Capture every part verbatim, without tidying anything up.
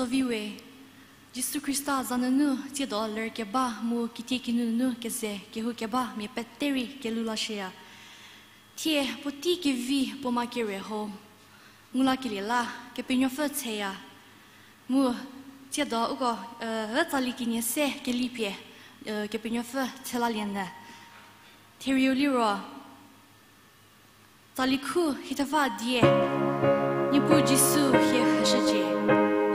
Soviwe, Jisu Khrista za nunu tsiedo lerkeba mu kitiekinu nunu keze kehou keba mia pete rei kelhou lashüya. Thie puotei kevi puoma kere ho, ngu lakelie la Kepenuopfü tsheya. Mu tsiedo uko, e, tsali kenie se kelipie, e, Kepenuopfü tshe lalie nyü. Therieu liro, tsali khu hithepfa die, Niepuu Jisu hie heshücie,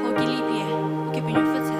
hau kelipie, Ukepenuopfü tshe.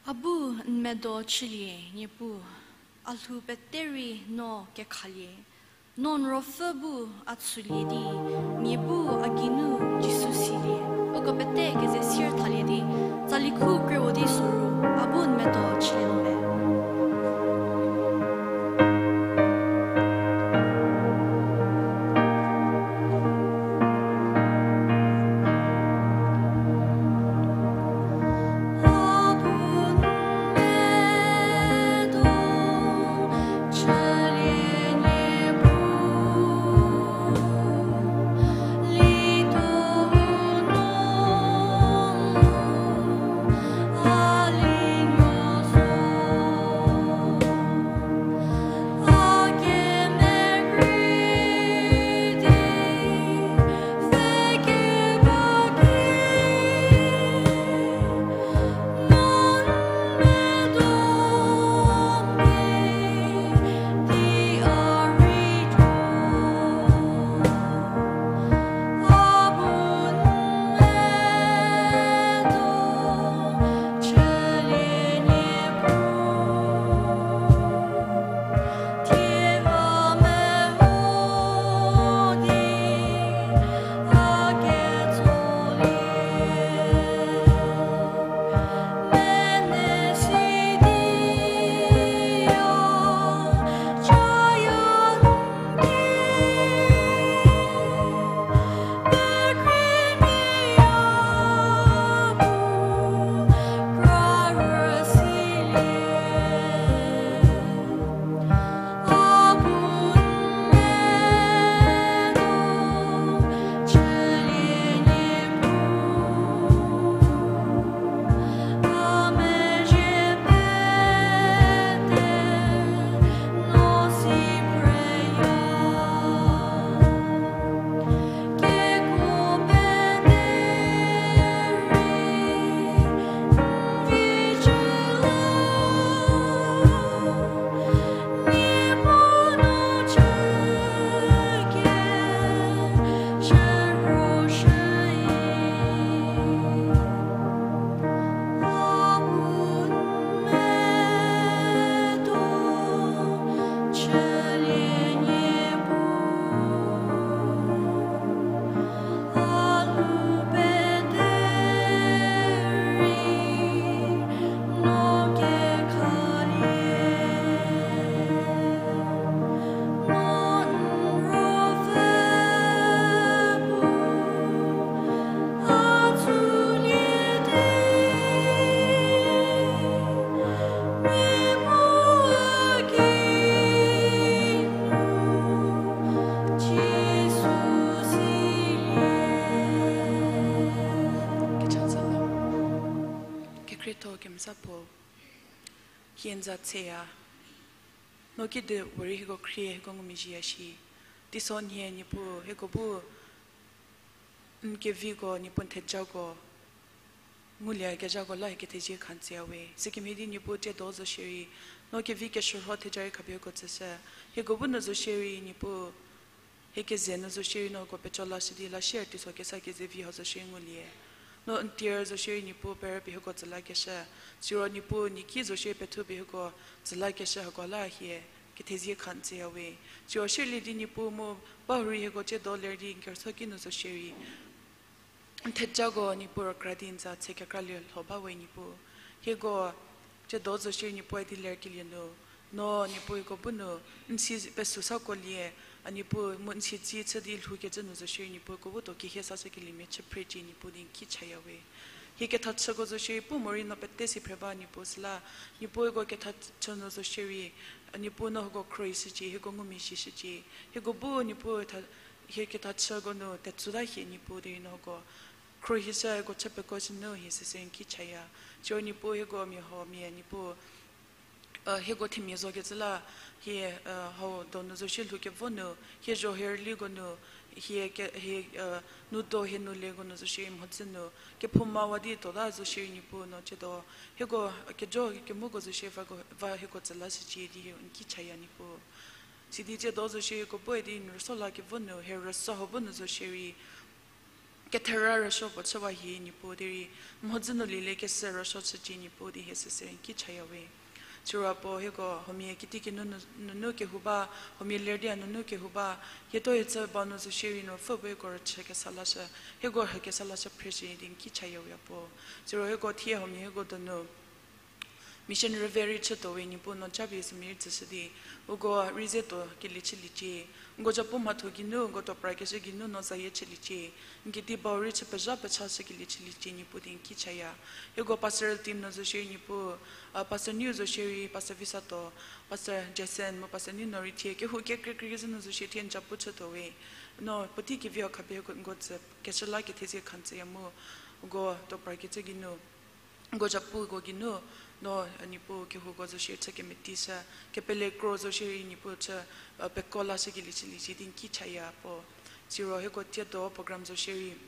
A bu n medo chülie, Niepuu, a lhou pete rei no kekhalie. No n ruopfü bu a tsülie di, mia bu a geinu Jisu silie. Uko pete keze sier thalie di, tsali khu krüwo di soru, a bu n medo chülie nu me. Hie n za tseya, no kidi puorei hieko khrie hieko ngumezhieya shi. Teisonhie Niepuu, hieko bu n keviko, Niepuu n thejako, nguliekezhako la hie kethezie kha n tsüya we. Sükemhie di Niepuu tsiedo zo shierei, no kevi keshürho theja rei khapie hieko tsüshü. Hieko bu nu zo shierei Niepuu, hie keze nu zo shierei no hieko peco lashü di la shier teiso kesa kezevi hau zo shierei ngulie. No n tier zo shierei Niepuu perüpie hieko tsü lakeshü. Siro Niepuu nieki zo shierei pethu pie hieko tsü lakeshü hako la hie kethezie kha n tsüya we. Siro shierlie di Niepuu mu bahurei hieko tsiedo ler di n kerüsuo ki nu zo shierei n thejako Niepuu rükra di n za tse kekralie lho ba we Niepuu. Hieko tsiedo zo shierei Niepuu a di lerkelie nu, no Niepuu hieko bu nu n si pesü sako lie, a Niepuu mu n si tsi chü di lhoukecü nu zo shierei Niepuu hieko bu tuo kehie sashükeliemia chü phrecie Niepuu di n ki chaya we. Hie kethachüko zo shierei pu morei no pete si phre ba Niepuu süla, Niepuu hieko kethachü nu zo shierei, a Niepuu no hieko khrohishücie, hieko ngumezhieshücie, hieko bu Niepuu tha-, hie kethachüko nu tetsuta hie Niepuu derei no hieko khrohishü hieko chü pekuoshü nu hie süsü n ki chaya. Siro Niepuu hieko mia huomia Niepuu, hieko themia zokecü la hie, hau donu zo shie lhoukevo nu, hie zho hie rüliko nu, hie ke-, hie, nu do hie nu lieko nu zo shierei mhodzü nu kephouma wa di tuota zo shierei Niepuu no tsiedo hieko kejo kemuko zo shie va hieko tsü lashücie di hie n ki chaya Niepuu. Sidi tsiedo zo shierei hieko bu di n rüsuo lakevo nu hie rüsuo hau bu nu zo shierei kethera rüsuo puo chüwa hie Niepuu derei mhodzü nu lieliekeshü rüsuo chücie Niepuu di hie süsü n ki chaya we. Siro puo hieko huomia kitiekinu nu, nunu kehou ba, huomia ler di a nunu kehou ba, hie tuo hie chü ba nu zo shierei no pfü bu hieko rüchü kesa lashü, hieko hü kesa lashü phreshü di n ki chaya we puo. Siro hieko thie huomia hieko donu mission rüve rei chütuo we Niepuu no japie sümia rei tsüshü di, uko rei ze tuo kelie chüliecie. Nko japu mhatho geinu, nko tuo prakeshü geinu no zayie chüliecie. N kedi bau rei chü pezha pechashükelie chüliecie Niepuu di n ki chaya. Hieko pastor team nu zo shierei Niepuu, pastor Niu zo shierei, pastor Visato, pastor Jason mu pastor Niu no rei thie kehou kekreikreikecü nu zo shie thie n japu chütuo we. No puotei kevi hau khapie hieko nko tsü kechü la kethezie kha n tsüya mu, uko tuo prakecü geinu, nko japuko geinu, no, a Niepuu kehouko zo shierei chü kemetishü, kepele kro zo shierei Niepuu chü, peko lashükelie chüliecie di n ki chaya puo. Siro hieko tsiedo program zo shierei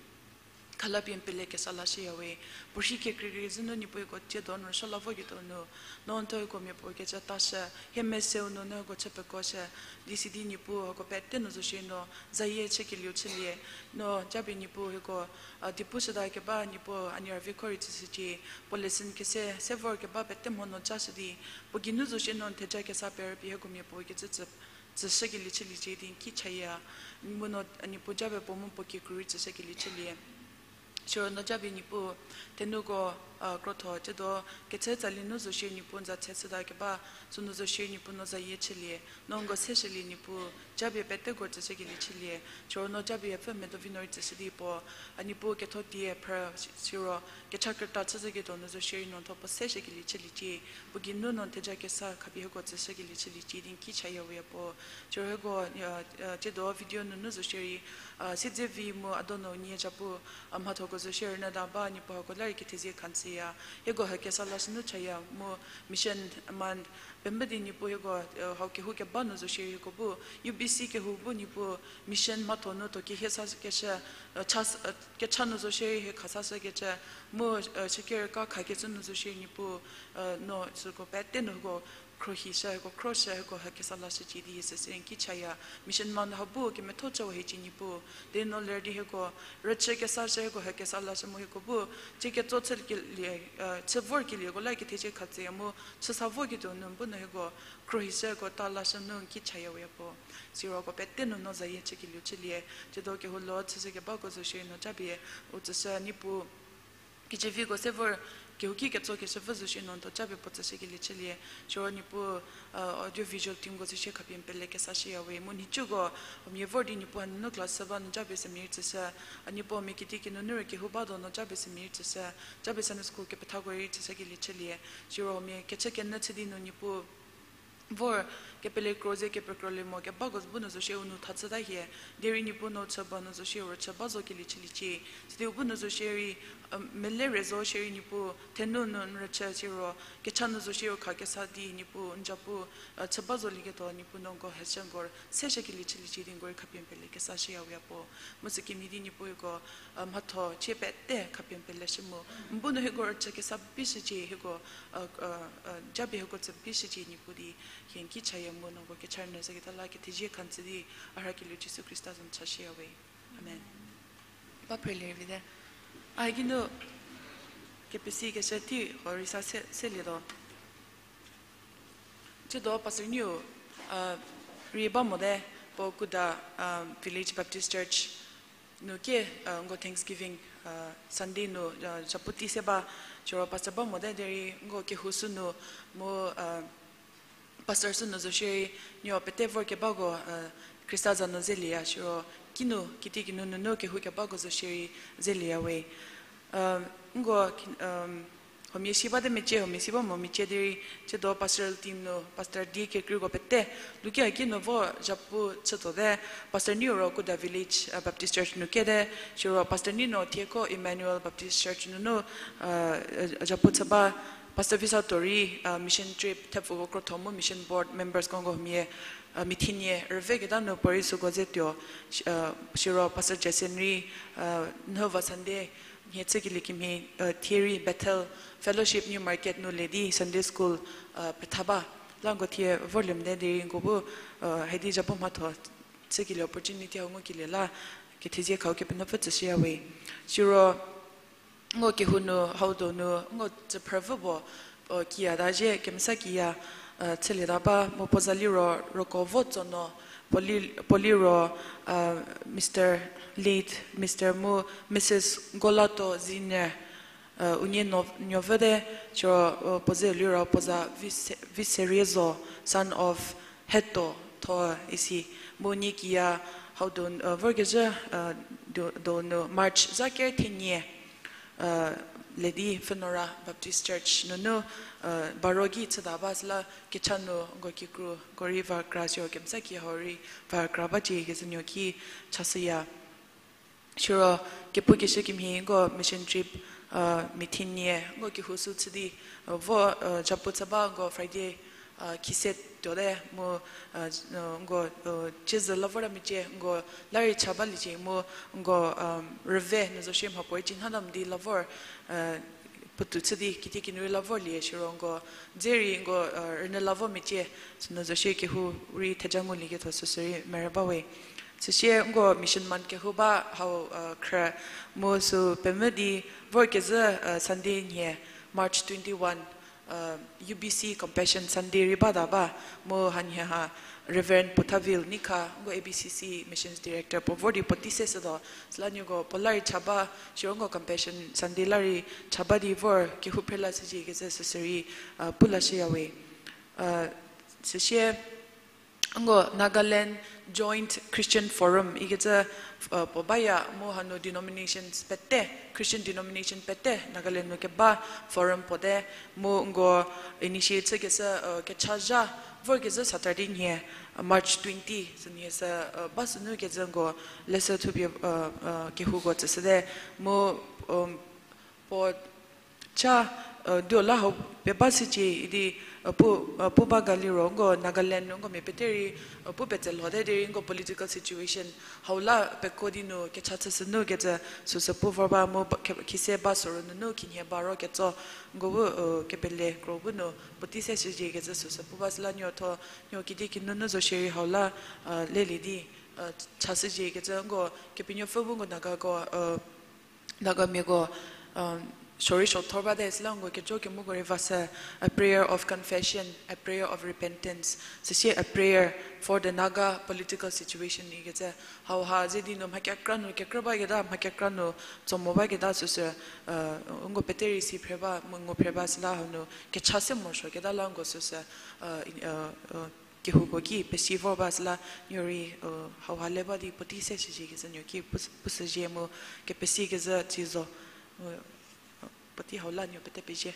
khalapie n pele kesa lashüya we. Puorhi kekreikreikecü nu Niepuu hieko tsiedo n rüsuo la voketuo nu, no n thuo hieko miapuo kecü tashü, hie meseu nu no hieko chü pekoshü, di sidi Niepuu hako pete nu zo shie no zayie chükelieu chülie, no japie Niepuu hieko, a, di pushüta keba Niepuu a nie rüvi kho rei tsüshücie, puo lesson kese se vorkeba pete mho no jashü di, puo geinu zo shie no n theja kesa perüpie hieko miapuo kecü tsü, tsüshükelie chüliecie di n ki chaya, mu no, a, Niepuu japie puo mu puo kikru rei tsüshükelie chülie. Siro no japie Niepuu, thenuko, a, krotho tsiedo ketse tsali nu zo shie Niepuu n za tse shüta keba, sünu zo shie Niepuu no zayie chülie, no nko seshülie Niepuu, japie peteko tsüshükelie chülie, siro no japie pfü medo vi no rei tsüshü di puo, a Niepuu ketho die phrü, siro kecha krüta chüzhüketuo nu zo shierei no n thuo puo seshükelie chüliecie, puo geinu no n theja kesa khapie hieko tsüshükelie chüliecie di n ki chaya we puo. Siro hieko, a, a, tsiedo video nunu zo shierei, a, siedze vi mu a donu nie japu, a, mhathoko zo shierei nada ba Niepuu hako la rei kethezie kha n tsüya. Hieko hü kesa lashü nu chaya mu mission month pembe di Niepuu hieko, a, hau kehou keba nu zo shierei hieko bu, U B C kehou bu Niepuu mission mhatho nu tuo kehie sashükeshü, a, cha, a, kecha nu zo shierei hie khasashükecü, mu, a, shükerka khakecü nu zo shierei Niepuu, a, no süko pete nu hieko khrohishü, hieko khroshü, hieko hü kesa lashücie di hie süsü n ki chaya. Mission month hau bu kemetho chüwa hiecie Niepuu, di no ler di hieko rüchü kesashü, hieko hü kesa lashü mu hieko bu, tsie ketso chükelie, a, chü vorkelieko la kethezie kha n tsüya mu, chüsa voketuo nu bu no hieko khrohishü, hieko ta lashü nu n ki chaya we puo. Siro hako pete nu no zayie chükelieu chülie, tsiedo kehou lo chüshü kebako zo shie no japie u tsüshü Niepuu. Kijüviko se vor kehouki ketsokeshü pfü zo shie no n thuo japie puo tsüshükelie chülie. Siro Niepuu, a, audio visual teamko zo shie khapie n pele kesa shüya we mu nhicuko, huomia vor di Niepuu hanunu class shü ba no japie sümia rei tsüshü, a Niepuu huomia kitiekinu nu rei kehou ba do no japie sümia rei tsüshü, japie Sunday school kepethako rei tsüshükelie chülie. Siro huomia kechü kenyü chü di nu Niepuu Vor kepele kro ze kepekrolie mo kebako bu nu zo shie u nu tha chüta hie. Derei Niepuu no chü ba nu zo shie ro chü ba zo kelie chüliecie. Sidi u bu nu zo shierei, mele re zo shierei Niepuu thenu nu n rüchü siro kecha nu zo shie u kha kesa di Niepuu n japu chü ba zolieketuo Niepuu no nko heshüko seshü kelie chüliecie di nko rei khapie n pele kesa shüyawe Apuo. Mu sükemhie di Niepuu hieko mhatho chie pete khapie n pele shü mu n bu nu hieko rüchü kesa bishücie hieko japie hieko tsü bishücie Niepuu di hie n ki chaya mu noko kecha rünyü zhüketa la kethezie kha n tsü di a rhakelie Jisu Khrista za nu cha shüyawe. Amen. Ba phrelie rei vite. A geinu kepesi keshü tei ho rei sa se, selietuo. Tsiedo Pastor Niu rei ba mote, puo Kuda Village Baptist Church nu kie nko Thanksgiving Sunday nu japu tei se ba, siro Pastor ba mote derei nko kehou sü nu mu Pastor sü nu zo shierei, nieko pete vor kebako Khrista za nu zelieya siro kinu kitiekinu nunu kehou kebako zo shierei zelieyawe. Nko huomia si bate mecie, huomia si ba mo mecie derei, tsiedo pastoral team nu Pastor die kekreiko pete lukia ki nu vo japu chütuote, Pastor Niu ro Kuda Village Baptist Church nu kiete, siro Pastor Niu no thieko Emmanuel Baptist Church nunu japu chü ba, Pastor Visato rei mission trip thepfuko krotho mu mission board members ko nko huomia mithenie rüveketa nu puorei süko ze tuo, siro Pastor Jason rei nhüva Sunday nhie chükelie kemhie thie rei Bethel Fellowship New Market nu le di Sunday School petha ba. La nko thie vorlie mote derei nko bu hadi japu mhatho chükelie opportunity hau ngukelie la kethezie khau Kepenuopfü tsüshüyawe. Siro nko kehou nu hau donu nko tsüphrüvü puo kiya ta zhie kemesa kiya chülieta ba mu puo za liro Roko Votsono, puo liro Mister late Mister mu Missus Golato Zine, unie nuovüte, siro puo ze liro puo za Viseriezo, son of Heto tho isi, mu nie kiya hau do vorkezhü donu March zha ker thenie le di Pfhünora Baptist Church nunu baro gei chüta ba süla kecha nu nko kikru ko rei va kra siro kemesa ki hau rei va kra bacie kezhü nuo ki chashüya. Siro kepukeshü kemhie nko mission trip mithenie nko kehou sü chü di vo japu chü ba nko Friday khise tuote mu nko ciezü la vorta mecie nko la rei cha baliecie mu nko rüve nu zo shie mhapuorei cinhata mo di la vor puotou chü di kitiekinu rei la vorlie siro nko dze rei nko rünyü la vo mecie, sünu zo shie kehou rei theja ngulieketuo süsü rei merü bawe. Süsie nko mission month kehou ba hau khrü mu sü pemvü di vorkezhü Sunday nhie March twenty-one, U B C Compassion Sunday rei bata ba, mu hanhie ha Reverend Puthavil Nikha nko A B C C Missions Director puo vor di puotei se shütuo, süla nieko puo la rei cha ba, siro nko Compassion Sunday la rei cha ba di vor kehou phrela shüzhie kezhü süsü rei pu lashüyawe. Süsie nko Nagaland Joint Christian Forum ikecü puo baya mu hanu denominations pete, Christian denomination pete Nagaland nu keba forum puote, mu nko initiate chükeshü kechazha vorkezhü Saturday nhie March twenty sünhie sü ba sünu kecü nko leshü thupie kehouko tsüshüte, mu puo cha duo la hau pie ba shücie idi pu ba ga liro nko Nagaland nu nko mia pete rei pu petse lhote derei nko political situation hau la peko di nu kecha chü sünu kecü süsü pu vor ba mu khise ba soro nunu khinhie ba ro ketso nko bu kepele kro bu nu puotei se shüzhie kecü süsü pu ba süla nieko tho nieko kitiekinu nu zo shierei hau la lelie di cha shüzhie kecü nko Kepenuopfü bu nko Nagako Nagamiako sorry shothor bate süla nko kejo kemuko rei va sü, a prayer of confession, a prayer of repentance, süsie a prayer for the Naga political situation ikecü hauha ze di nu mha kekra nu kekrü baketa mha kekra nu tso mo baketa süsü nko pete rei si phre ba mu ngu phre ba süla hau nu kecha se morosuoketa la nko süsü kehouko ki pesi vor ba süla nieko rei hauha le ba di puotei se shüzhie kezhü nuo ki pu shüzhie mu kepesi kezhü tsi zo mu puotei hau la nieko pete pezie.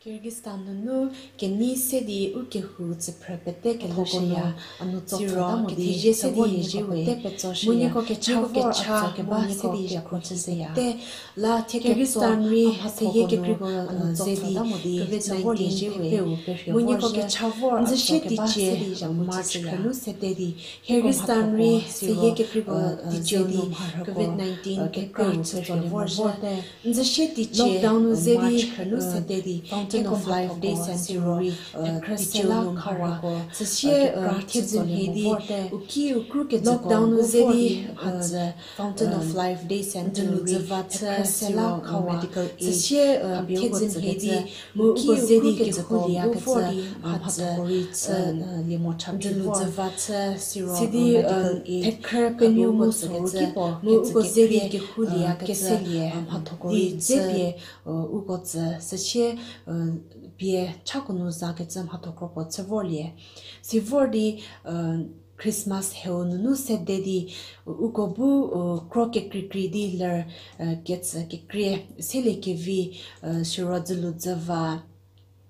Kyrgyzstan nunu kenei se di u kehou tsüphrü pete kelhou shüya, a nu tso siro kethezie se di nieko pete petso shüya. Mu nieko kecha vor a tso keba se di zhapu chü shüya. Te la thie Kyrgyzstan rei seyie kekreiko a nu tso ze di covid nineteen thepeu perhie vor zhie. Nzüshie teicie March khrünu sede di Kyrgyzstan rei seyie kekreiko teicie nu covid nineteen thepeu perhie vor zhie. Nzüshie teicie lockdown nu ze di March khrünu sede di Fountain of Life Day Centre rei kekhrü se la kharako. Süsie thiedzü mhie di u ki u kru kejüko lockdown nu ze di mhatsü Fountain of Life Day Centre rei kekhrü se la kharako. Süsie thiedzü mhie di mu uko ze di kehou liakecü mhathoko rei chü lie mo cha pie vor. Siro sidi thekhrü pengou mu suru kipuo mu uko ze di kehou liakecü mhathoko rei chü pie uko tsü süsie pie chako nu zakecü mhatho kropuo chü vorlie. Si vor di Christmas heu nunu sede di uko bu kro kekreikrei di ler ketsü kekrie seliekevi siro dzülu dzü va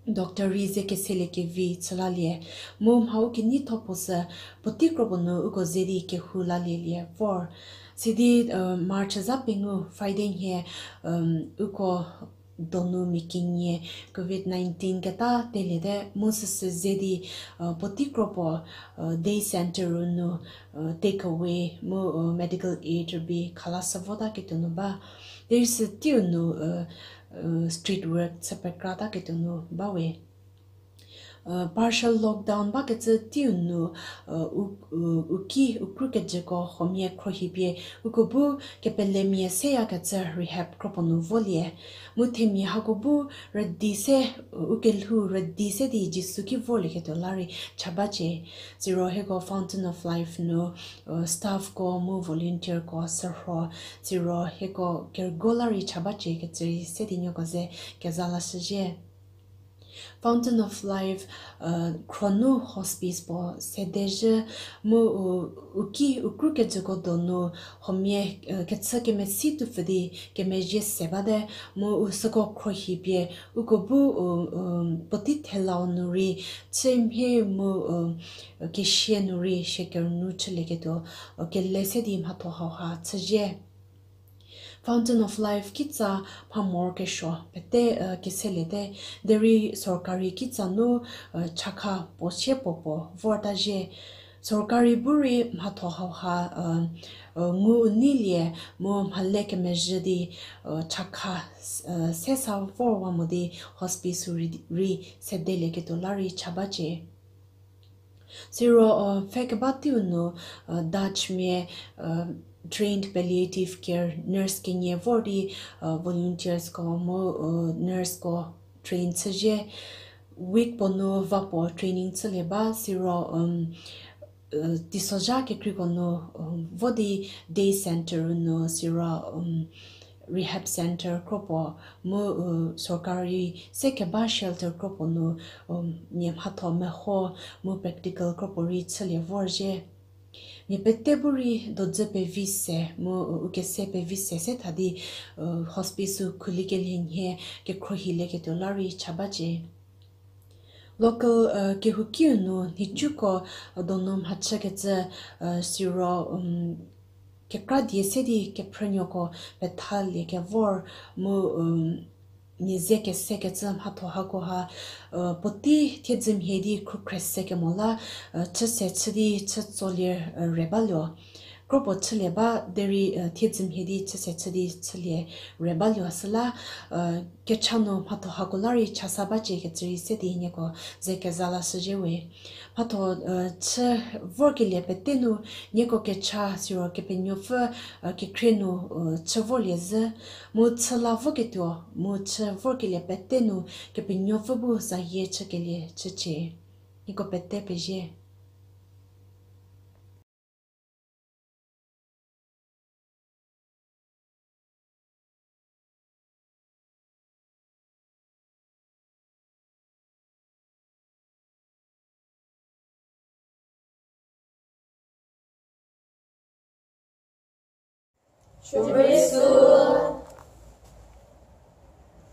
doctor rei ze keseliekevi chülalie. Mu mhau keneitho puo sü puotei kropuo nu uko ze di kehou lalielie vor. Sidi March za pengou Friday nhie uko donu mia kenie covid nineteen keta teliete mu süsü ze di puotei kropuo day centre ru nu take away mu medical aid rübei khala sü votaketuo nu ba. Derei sü teiu nu street work chü pekrataketuo nu bawe. Partial lockdown bakecü teiu nu u ki u kru kejüko huomia khruohipie uko bu kepelemia seyakecü rehab kropuo nu volie. Mu themia hako bu rüdi se u kelhou rüdi se di Jisu ki vorlieketuo la rei cha bacie. Siro hieko Fountain of Life nu staffko mu volunteerko sürho, siro hieko kerügo la rei cha bacie kecü rei se di nieko ze keza lashüzhie. Fountain of Life khro nu hospice puo sedezhü mu u ki u kru kejüko donu huomia kechü kemesi tupfü di kemezhie se bate mu u süko khruohipie uko bu puotei thelau nu rei chü mhie mu kesia nu rei share nu chülieketuo kele se di mhatho hauha chüzhie. Fountain of Life kitsa mha morokesuo pete keseliete, derei sorkari kitsa nu chakha puo sie puo puo vortazhie. Sorkari bu rei mhatho hauha ngu u neilie mu mhale kemezhü di chakha sesa vorwa mo di hospice rei sedelieketuo la rei cha bacie. Siro pfhe keba teiu nu Dutchmia trained palliative care nurse kenie vor di volunteersko mu nurseko train chüzhie. Week puo nu va puo training chülie ba siro teisozha kekreiko nu vo di day centre nu siro rehab centre kropuo mu sorkari se keba shelter kropuo nu mia mhatho meho mu practical kropuo rei chülie vorzhie. Mia pete bu rei dodzü pevi se mu u kese pevi se se tha di hospice-u khulikelie nhie kekhruohilieketuo la rei cha bacie. Local kehoukiu nu nhicuko donu mhachükecü siro kekra die se di kephrünuoko pethalie kevor mu mia ze kesekecü mhatho hakoha puotei thiedzü mhie di khrukhre se kemo la chü se chü di chü tsolie re baluo. Kropuo chülie ba derei thiedzü mhie di chü se chü di chülie re baluo süla kecha nu mhatho hako la rei chasa bacie kecü rei se di nieko ze keza lashüzhie we. Mhatho chü vorkelie pete nu nieko kecha siro Kepenuopfü kekhrie nu chü vorlie zhü, mu chü la voketuo mu chü vorkelie pete nu Kepenuopfü bu zayie chükelie chücie. Nieko pete pezie. Shombe Jisu,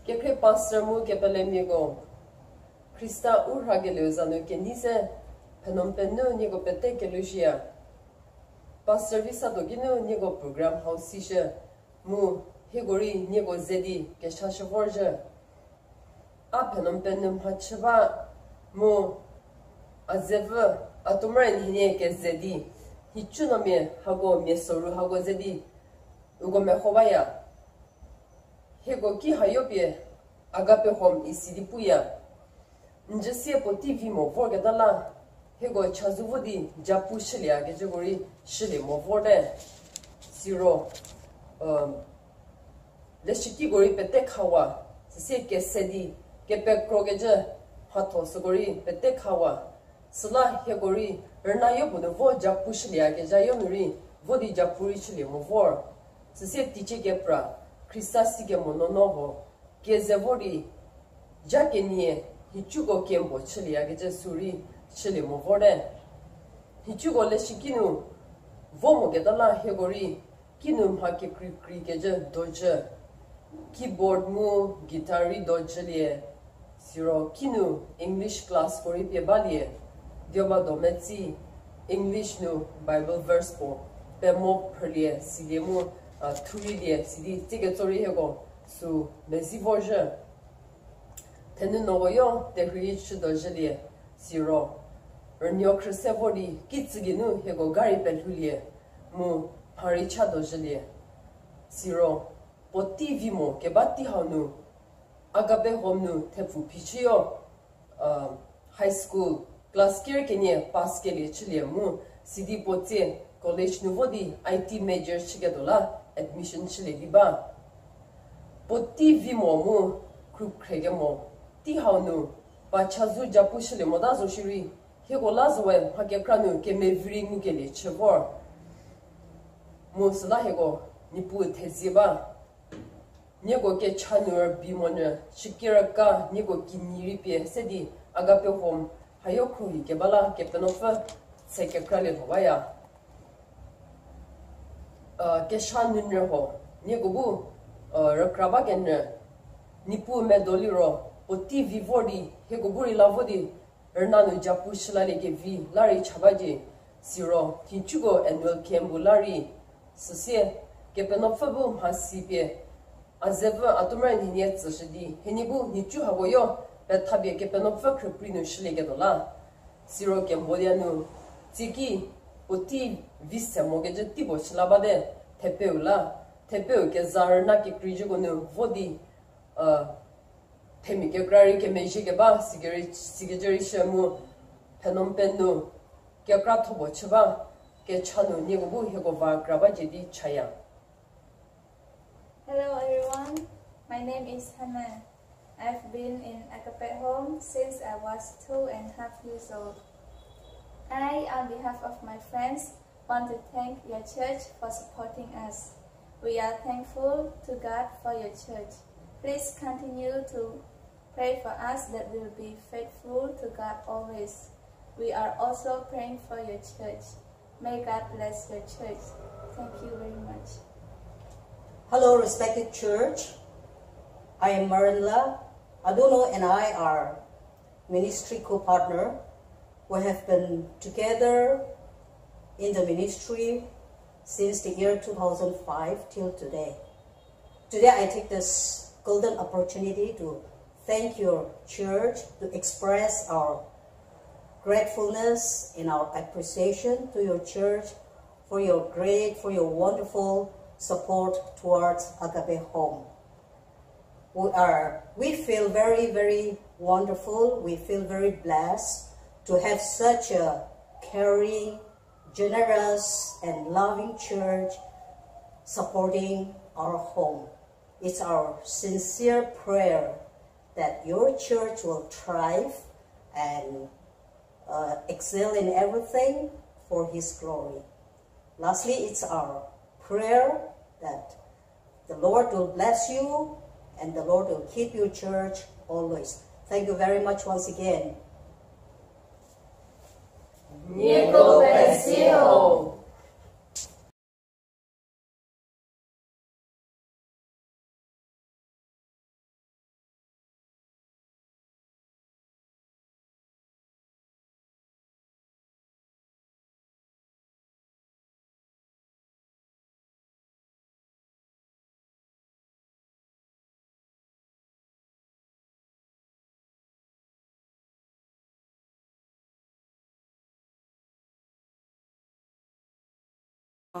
kekhrie pastor mu kepelemiako, Khrista u rhakelieu za nu kenei se, Phnom Penh nu nieko pete kelhou shüya. Pastor vi sa do ki nu nieko program hau si shü, mu hieko rei nieko ze di kesa shü vor zhü. A Phnom Penh nu mhachü ba mu a zevü a tuomere nhie nie keze di, nhicu no mia hako mia soru hako ze di, uko meho baya. Hieko ki hayo pie Agape Home isi di puya. Njüsie puotei vi mo vorketa la, hieko chazou vo di japu shülie kecüko rei shülie mo vorte. Siro, um, leshükiko rei pete khawa, süsie kese di, kepekrokecü mhatho süko rei pete khawa. Süla hieko rei rüna yopuo nu vo japu shülie kezha yo nu rei, vo di japu rei shülie mo vor. Süsie teicie kepra, Khrista sikemo nuonuo ho, keze vor di, ja kenie, nhicuko kembo chülie kecü sü rei chülie mo vorte. Nhicuko leshüki nu vo moketa la hieko rei, kinu mha kekreikrei kecü dojü, keyboard mu guitar rei dojülie, siro kinu English classko rei pie balie, dioba do metsi, English nu Bible verse puo pemo phrülie silie mu, a, thureilie sidi, tsie ketso rei hieko sü mezi vorzhü. Thenunuoko yo terhü rei chü dojülie, siro rünuo khrüse vor di kitsülie nu hieko gari pelhoulie, mu mha rei cha dojülie, siro puotei vi mo keba tei hau nu, Agape Home nu thepfu phichüyo, high school, class ker kenie pass kelie chülie mu, sidi puo tsie college nu vo di I T major chüketuo la admission chülie di ba. Puotei vi mo mu, khrükhrekemo, tei hau nu, pa chazou japu shülie mota zo shierei, hieko la zowe mha kekra nu kemevi rei ngukelie chü vor. Mu süla hieko, Niepuu thezie ba. Nieko kecha nu rübei monyü, shüki rüka nieko kinyi rei pie se di Agape Home hayo khruohi keba la Kepenuopfü se kekralie lho baya. Kesha nunyü ho, nieko bu rükra ba kenyü, Niepuu medo liro, puotei vi vor di hieko bu rei la vo di, rüna nu japu shülaliekevi la rei cha bacie, siro nhicuko annual camp bu la rei, süsie, Kepenuopfü bu mhasi pie, a zepfü a tuomer nhienie tsüshü di hienie bu nhicu hako yo, pethapie Kepenuopfü khrüprei nu shülieketuo la. Siro Cambodia nu, tsieki, puotei vi se mokecü tei puo chü la bate, thepeu la, thepeu keza rüna kekreijüko nu vo di, themia kekra rei kemezhie keba sikecü rei shü mu, Phnom Penh nu kekratho puo chü ba, kecha nu nieko bu hieko va kra bacie di chaya. Hello everyone, my name is Hannah. I've been in Agape Home since I was two and a half years old. I, on behalf of my friends, want to thank your church for supporting us. We are thankful to God for your church. Please continue to pray for us that we'll be faithful to God always. We are also praying for your church. May God bless your church. Thank you very much. Hello, respected church. I am Marinla. Adono and I are ministry co-partner. We have been together in the ministry since the year two thousand five till today. Today, I take this golden opportunity to thank your church, to express our gratefulness and our appreciation to your church for your great, for your wonderful support towards Agape Home. We are, we feel very, very wonderful. We feel very blessed to have such a caring, generous, and loving church supporting our home. It's our sincere prayer that your church will thrive and, uh, excel in everything for His glory. Lastly, it's our prayer that the Lord will bless you and the Lord will keep your church always. Thank you very much once again. Nieko pesieu.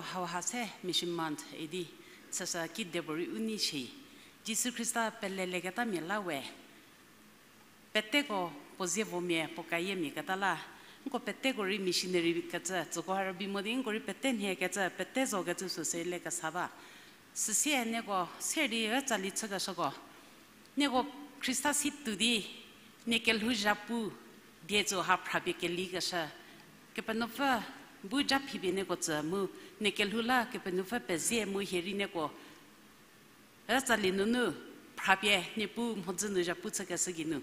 Hauha se Mission Month idi, süsa kidepuorei u nei shi. Jisu Khrista pelelieketamia la we. Peteko puo zievomia, puo kayiemia keta la. Nko peteko rei missionary kecü, tsüko ha rübei mo di, nko rei pete nhie kecü, pete zo kecü süsü le kesa ba. Süsie nieko, se di ütsali chükeshüko. Nieko Khrista si tuo di, nie kelhou zhapu, die tsü ha phrapie kelikeshü. Kepenuopfü bu ja phipie nieko tsü mu, nie kelhou la Kepenuopfü pezie mu hie rei nieko ütsali nunu, phrapie Niepuu mhodzü nu zhapu chükeshü geinu,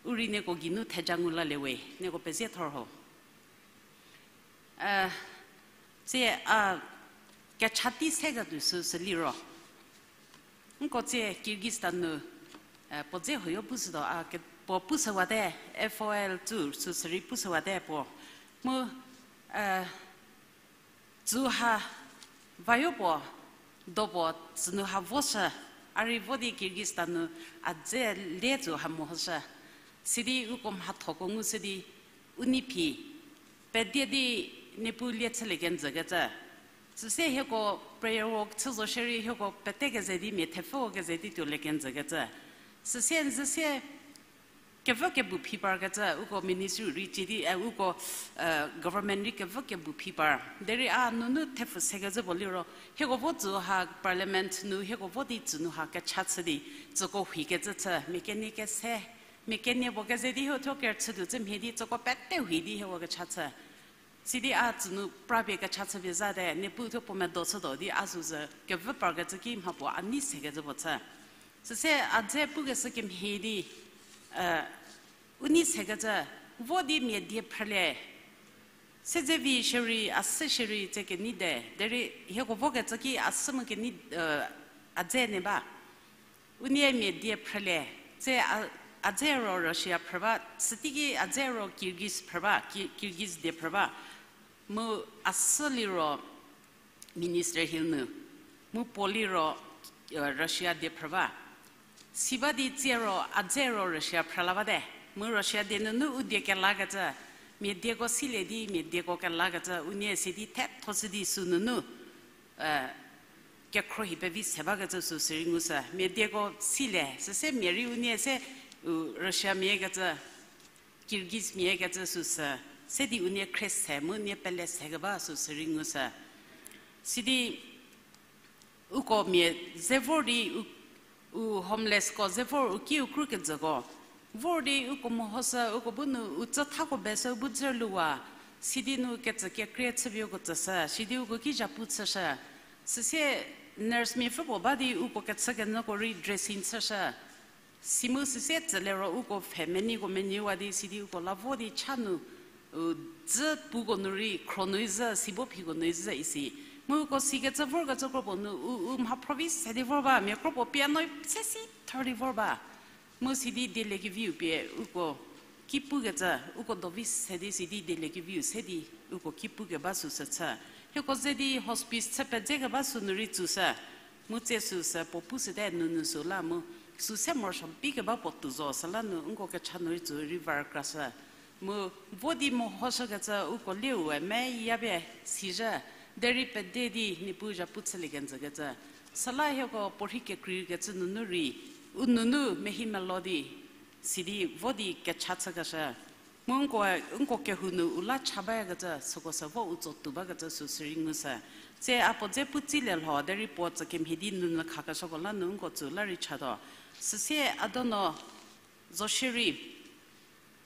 u rei nieko geinu theja ngu lalie we, nieko pezie thor ho. Tsie a kecha tei se ketuo süsü liro. Nko tsie Kyrgyzstan nu, puo dze huoyo pushütuo, a ke, puo pushüwate, F O L tsü süsü rei pushüwate puo. Mu, tsü ha vayo puo, do puo tsünu ha voshü, a rei vo di Kyrgyzstan nu a dze le tsü ha mehoshü. Sidi uko mhathoko ngushü di, u nei phi, pedie di Niepuu lie chülie kenjü kecü. Süsie hieko prayer walk chü zo shierei hieko pete keze di mia thepfü keze di tuolie kenjü kecü. Süsie n zhüsie kevü kebu phi par kecü, uko ministry rei cie di, uko government rei kevü kebu phi par. Derei a nunu thepfü se kecü puo liro, hieko vo tsü ha parliament nu, hieko vo di tsünu ha kecha chü di, tsüko hei kecü chü, mia kenie kese, mia kenie puo keze di hiethuo kerüchü tuo chü mhie di, tsüko pete hei di hieko kecha chü. Sidi a tsünu prapie kecha chüpie zate, Niepuu thuo puo medo chütuo di a süsü kevü par kecü ki mha puo a nei se kecü puo chü. Süsie a dze pukeshü kemhie di, u nei se kecü, vo di mia die phrülie. Siedzevi shierei, a sü shierei tse kenei de, derei hieko vo kecü ki a sü mu kenei, a dze ne ba. U nei mia die phrülie, tse a, a dze ro Russia phrü ba, süteiki a dze ro Kyrgyz phrü ba, Ki-, Kyrgyz die phrü ba. Mu a sü liro Minister Hill nu, mu puo liro, Russia die phrü ba. Si ba di tsie ro a dze ro Russia phrü la bate. Mu Russia die nunu u die kelakecü, mia dieko silie di mia dieko kelakecü, u nei sidi thetho chü di sünunu kekhro hi pevi se bakecü süsü rei ngushü. Mia dieko silie, süse mia rei u nei se, u Russia mia kecü, Kyrgyz mia kecü süsü, se di u nei khrie se mu u nei pele se keba süsü rei ngushü. Sidi uko mia ze vor di u, u homelessko ze vor u kiu kru kejüko vor di uko mehoshü, uko bu nu u tsüthako beshü u bu dzü luwa, sidi nu kecü kekrie chüpie uko tsüshü, sidi uko ki zhapu chüshü. Süsie nurse miapfü puo ba di uko kechükenyüko rei dressing chüshü. Si mu süsie tsülie ro uko pfhe meneiko menuwa di sidi uko la vo di cha nu, u dzü puko nu rei khro nu zhü, si bo phiko nu zhü isi. Mu uko sikecü vorkecü kropuo nu u, u mha phrovi se di vor ba, mia kropuo piano se si thor di vor ba. Mu sidi dieliekeviu pie uko ki pukecü, uko dovi se di sidi dieliekeviu se di uko ki pukeba süsü chü. Hieko ze di hospice chü pedze keba sünu rei tsüshü. Mu tsie süsü puo pushüte nunu sü la mu, süse morosuo bikeba puo tuo zo süla nu nko kecha nu rei tsü rei var krashü. Mu vo di mehoshükecü uko lieu we meyapie sizhü, derei pede di Niepuu zhapu chülie kenjükecü. Süla hieko puorhi kekreikecü nunu rei, u nunu mehi melo di, sidi vo di kecha chükeshü. Mu nko, nko kehou nu u la cha bayakecü, süko sü vo u tso tuo bakecü süsü rei ngushü. Tsie a puo dze pu tsilie lho, derei puo tsükemhie di nunu khakeshüko la nu nko tsü la rei chatuo. Süsie a dono zo shierei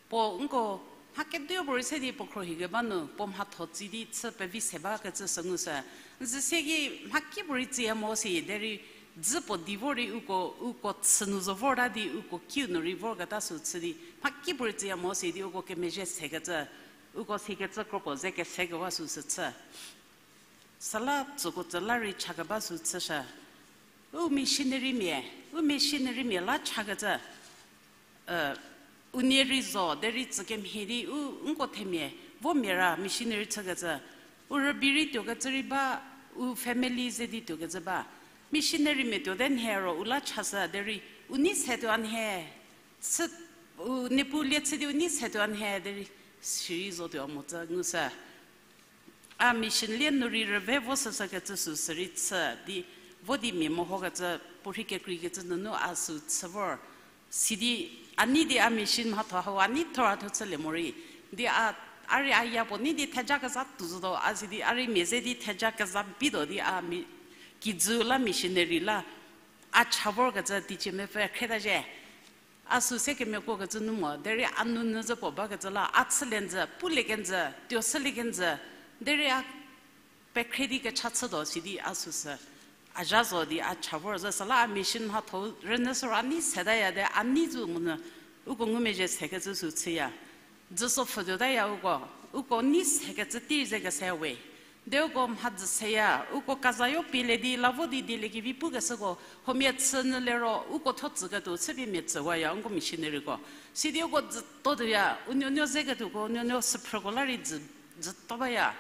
puo nko mha keduo puorei se di puo khro hi keba nu puo mhatho tsi di chü pevi se bakecü sü ngushü. N zhüsie ki mhakipuorei tsiya mo si, derei dzü puo di vor di uko, uko chü nu zo vorta di uko kiu nu rei vorketa sü chü di mhakipuorei tsiya mo si di uko kemezhie sekecü, uko sikecü kropuo ze kesekewa süsü chü. Süla tsüko tsü la rei chakeba sü chüshü. U missionarymia, u missionarymia la chakecü, u nie rei zo derei tsükemhie di u nko themia vo mia ra missionary chükecü, u rübei rei tuokecü rei ba, u family ze di tuokecü ba. Missionarymia tuote nhie ro u la chashü derei u nei se tuo a nhie, chü, u Niepuu lie chü di u nei se tuo a nhie derei sirei zo tuo mo tsü ngushü. A mission lie nu rei rüve vo süsü kecü süsü rei chü di, vo di mia mehokecü, puorhi kekreikecü nunu a sü chü vor. Sidi a nei di a mission mhatho hau a nei thor a thuo chülie morei. Di a, a rei a ya puo nei di theja keza tuo zotuo, a sidi a rei mia ze di theja keza bituo di a mi, kijü la missionary la a cha vorkecü teicie mepfü khrieta zhie. A sü se kemiakuokecü nu mo, derei a nounyü zhü puo bakecü la, a chülie njü, pulie kenjü, tuo shülie kenjü, derei a pekhre di kecha chütuo sidi a süsü a zha zo di a cha vor zhü süla a mission mhatho rünyü süro a nei setaya de a nei zo monyü uko ngumezhie sekecü sü chüya. Dzüso pfhütuotaya uko, uko nei sekecü tei ze kese we. De uko mhadzü seya, uko kazayo pielie di la vo di dieliekevi pukeshüko, huomia chünyü liro, uko thuo tsüketuo chüpie mia tsüwaya, nko missionaryko. Sidi uko dzütotuoya, unuonuo zeketuoko, unuonuo süphrüko la rei dzü, dzüto baya.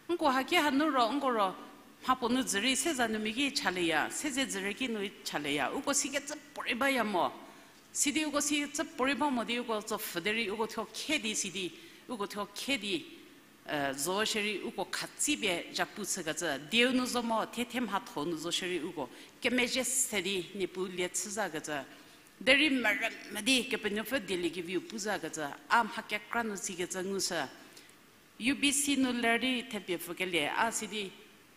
Nko haki hanu ro, nko ro, mhapuo nu dzü rei seza nu mia ki chalieya, seze dzü rei ki nu chalieya, uko sikecü puorei baya mo. Sidi uko sikecü puorei ba mo di uko tsopfhü derei uko thuo khe di sidi, uko thuo khe di, zo shierei uko khatsipie zhapu chükecü, dieu nu zo mo, thiethie mhatho nu zo shierei uko kemezhie se di Niepuu lie chüzakecü. Derei merü medi Kepenuopfü dieliekeviu puzakecü, a mha kekra nu sikecü ngushü. U B C nu ler di thepie pfükelie, a sidi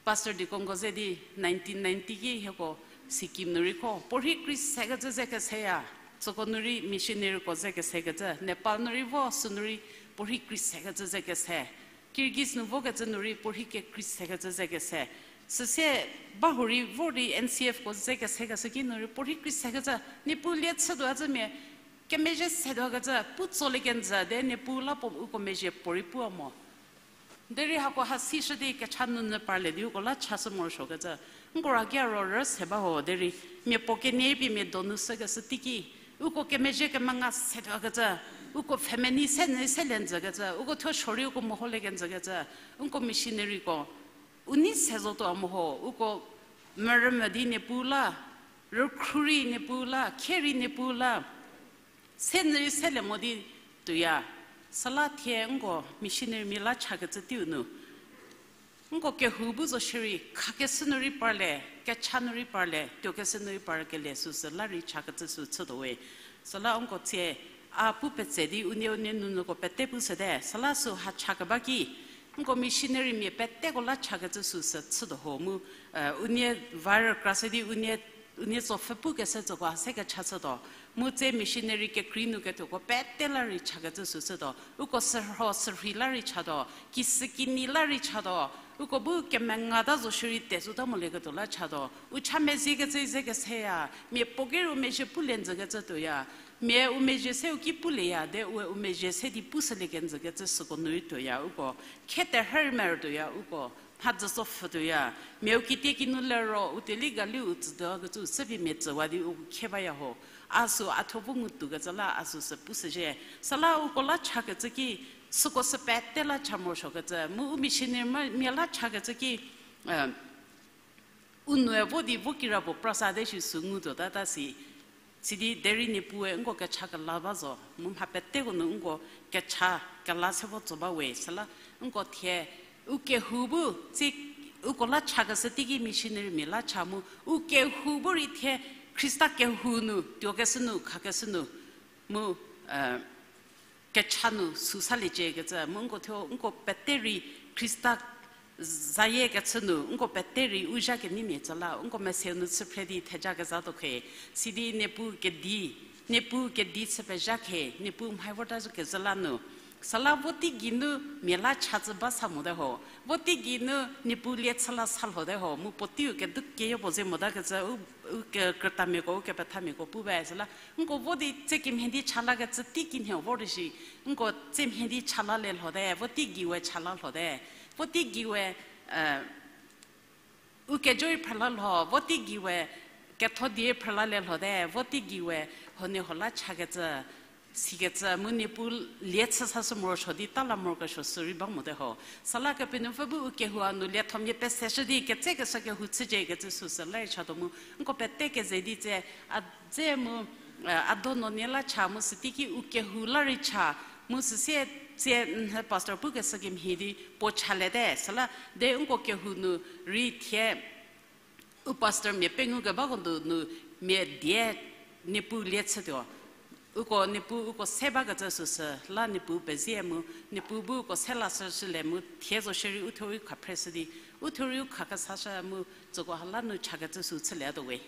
Pastor Deaconko ze di nineteen ninety ki hieko Sikkim nu rei kho, puorhi krei sekecü ze keseya, tsüko nu rei missionaryko ze kesekecü, Nepal nu rei vo sünu rei puorhi krei sekecü ze kese, Kyrgyz nu vokecü nu rei puorhi kekrei sekecü ze kese, süsie bahurei vor di N C Fko ze kesekeshü ki nu rei puorhi krei sekecü, Niepuu lie chütuo a zhü mia, kemezhie setuokecü, pu tsolie kenjü de Niepuu la puo uko mezhie puorei pua mo. Derei hako ha sishü di kecha nunyü parlie di uko la chashü morosuokecü, nko ra ki a ro rü se ba ho derei, mia puo kenie pie mia donu sükeshü teiki, uko kemezhie kemenga setuokecü, uko family se nyü selie njükecü, uko thuo suorei uko meholie kenjükecü, nko missionaryko u nei se zotuo a meho, uko merü medi Niepuu la, rükhru rei Niepuu la, khe rei Niepuu la, se nyü rei selie mo di tuoya. Süla thie nko missionarymia la chakecü teiu nu, nko kehou bu zo shierei khakeshü nu rei parlie, kecha nu rei parlie, tuokeshü nu rei parkelie süsü la rei chakecü sü chütuo we. Süla nko tsie a pu petse di unie unie nunyüko pete pushüte, süla sü ha chakeba ki, nko missionarymia peteko la chakecü süsü chütuo ho mu, unie va rükra se di unie, unie tsopfü pukeshü tsüko ha se kecha chütuo. Mu tse missionary kekrei nu ketuoko pete la rei chakecü sü chütuo. Uko sürho sürhei la rei chatuo, kisükinyi la rei chatuo. Uko bu kemengata zo shierei tezota molieketuo la chatuo. U cha meziekecü ze keseya, mia puo ki rei u mezhie pulie njükecü tuoya. Mia u mezhie se u ki pulieya, de ue u mezhie se di pushülie kenjükecü süko nu rei tuoya uko. Khe terhü rei merü tuoya uko. Mhadzü tsopfhü tuoya. Mia u kitiekinyi lero u teili galiu u tsütuokecü u se pie mia tsüwa di u khe baya ho. A sü a thuo bu ngu tuokecü la a süsü pushüzhie. Süla uko la chakecü ki, süko sü pete la cha morosuokecü. Mu u missionarymia la chakecü ki, u noue vo di vo kirapuo prasa de shi sü ngu tuotata si. Sidi derei Niepuue nko kecha kela ba zo, mu mha peteko nu nko kecha kela se vo tso ba we, süla nko thie u kehou bu, tsie uko la chakeshü teiki missionarymia la cha mu, u kehou bu rei thie Khrista kehou nu, tuokeshü nu, khakeshü nu, mu, kecha nu sü saliecie kecü, mu nko thuo, nko pete rei Khrista zayie kechü nu, nko pete rei u zha keneimia tsü la, nko meseu nu chü phre di theja kezatuo khe, sidi Niepuu kedi, Niepuu kedi chü pezha khe, Niepuu mhai vorta zo kezhü la nu. Süla vo teigei nu mia la cha tsü ba sa mote ho. Vo teigei nu Niepuu lie chü la sa lhote ho. Mu puoteiu kedu keyo puo ze motakecü, u, u ke, krütamiako, u kepethamiako pu ba süla. Nko vo di tsie kemhie di cha lakecü tei kinhie vor di shi. Nko tsie mhie di cha lalie lhote, vo teigei we cha la lhote. Vo teigei we, u kejo rei phrüla lho, vo teigei we ketho die phrülalie lhote, vo teigei we huoniehuo la chakecü, sikecü, mu Niepuu lie chü sashü morosuo di ta la morokesuo sü rei ba mote ho. Süla Kepenuopfü bu u kehou-u nu liethomia peseshü di ketsekeshü kehou chücie kecü süsü la rei chatuo mu, nko pete keze di tse, a dze mu, a donuo nie la cha mu süteiki u kehou la rei cha, mu süsie Sie, n, pastor pukeshü kemhie di puo chaliete, süla de nko kehou nu rei thie u pastor mia pengou kebako nu, nu mia die Niepuu lie chütuo. Uko Niepuu uko se bakecü süsü la Niepuu pezie mu, Niepuu bu uko se lashüshülie mu thie zo shierei u thuo rei khaphre shü di, u thuo rei u khakesashü mu, tsüko hala nu chakecü sü chülietatuo we.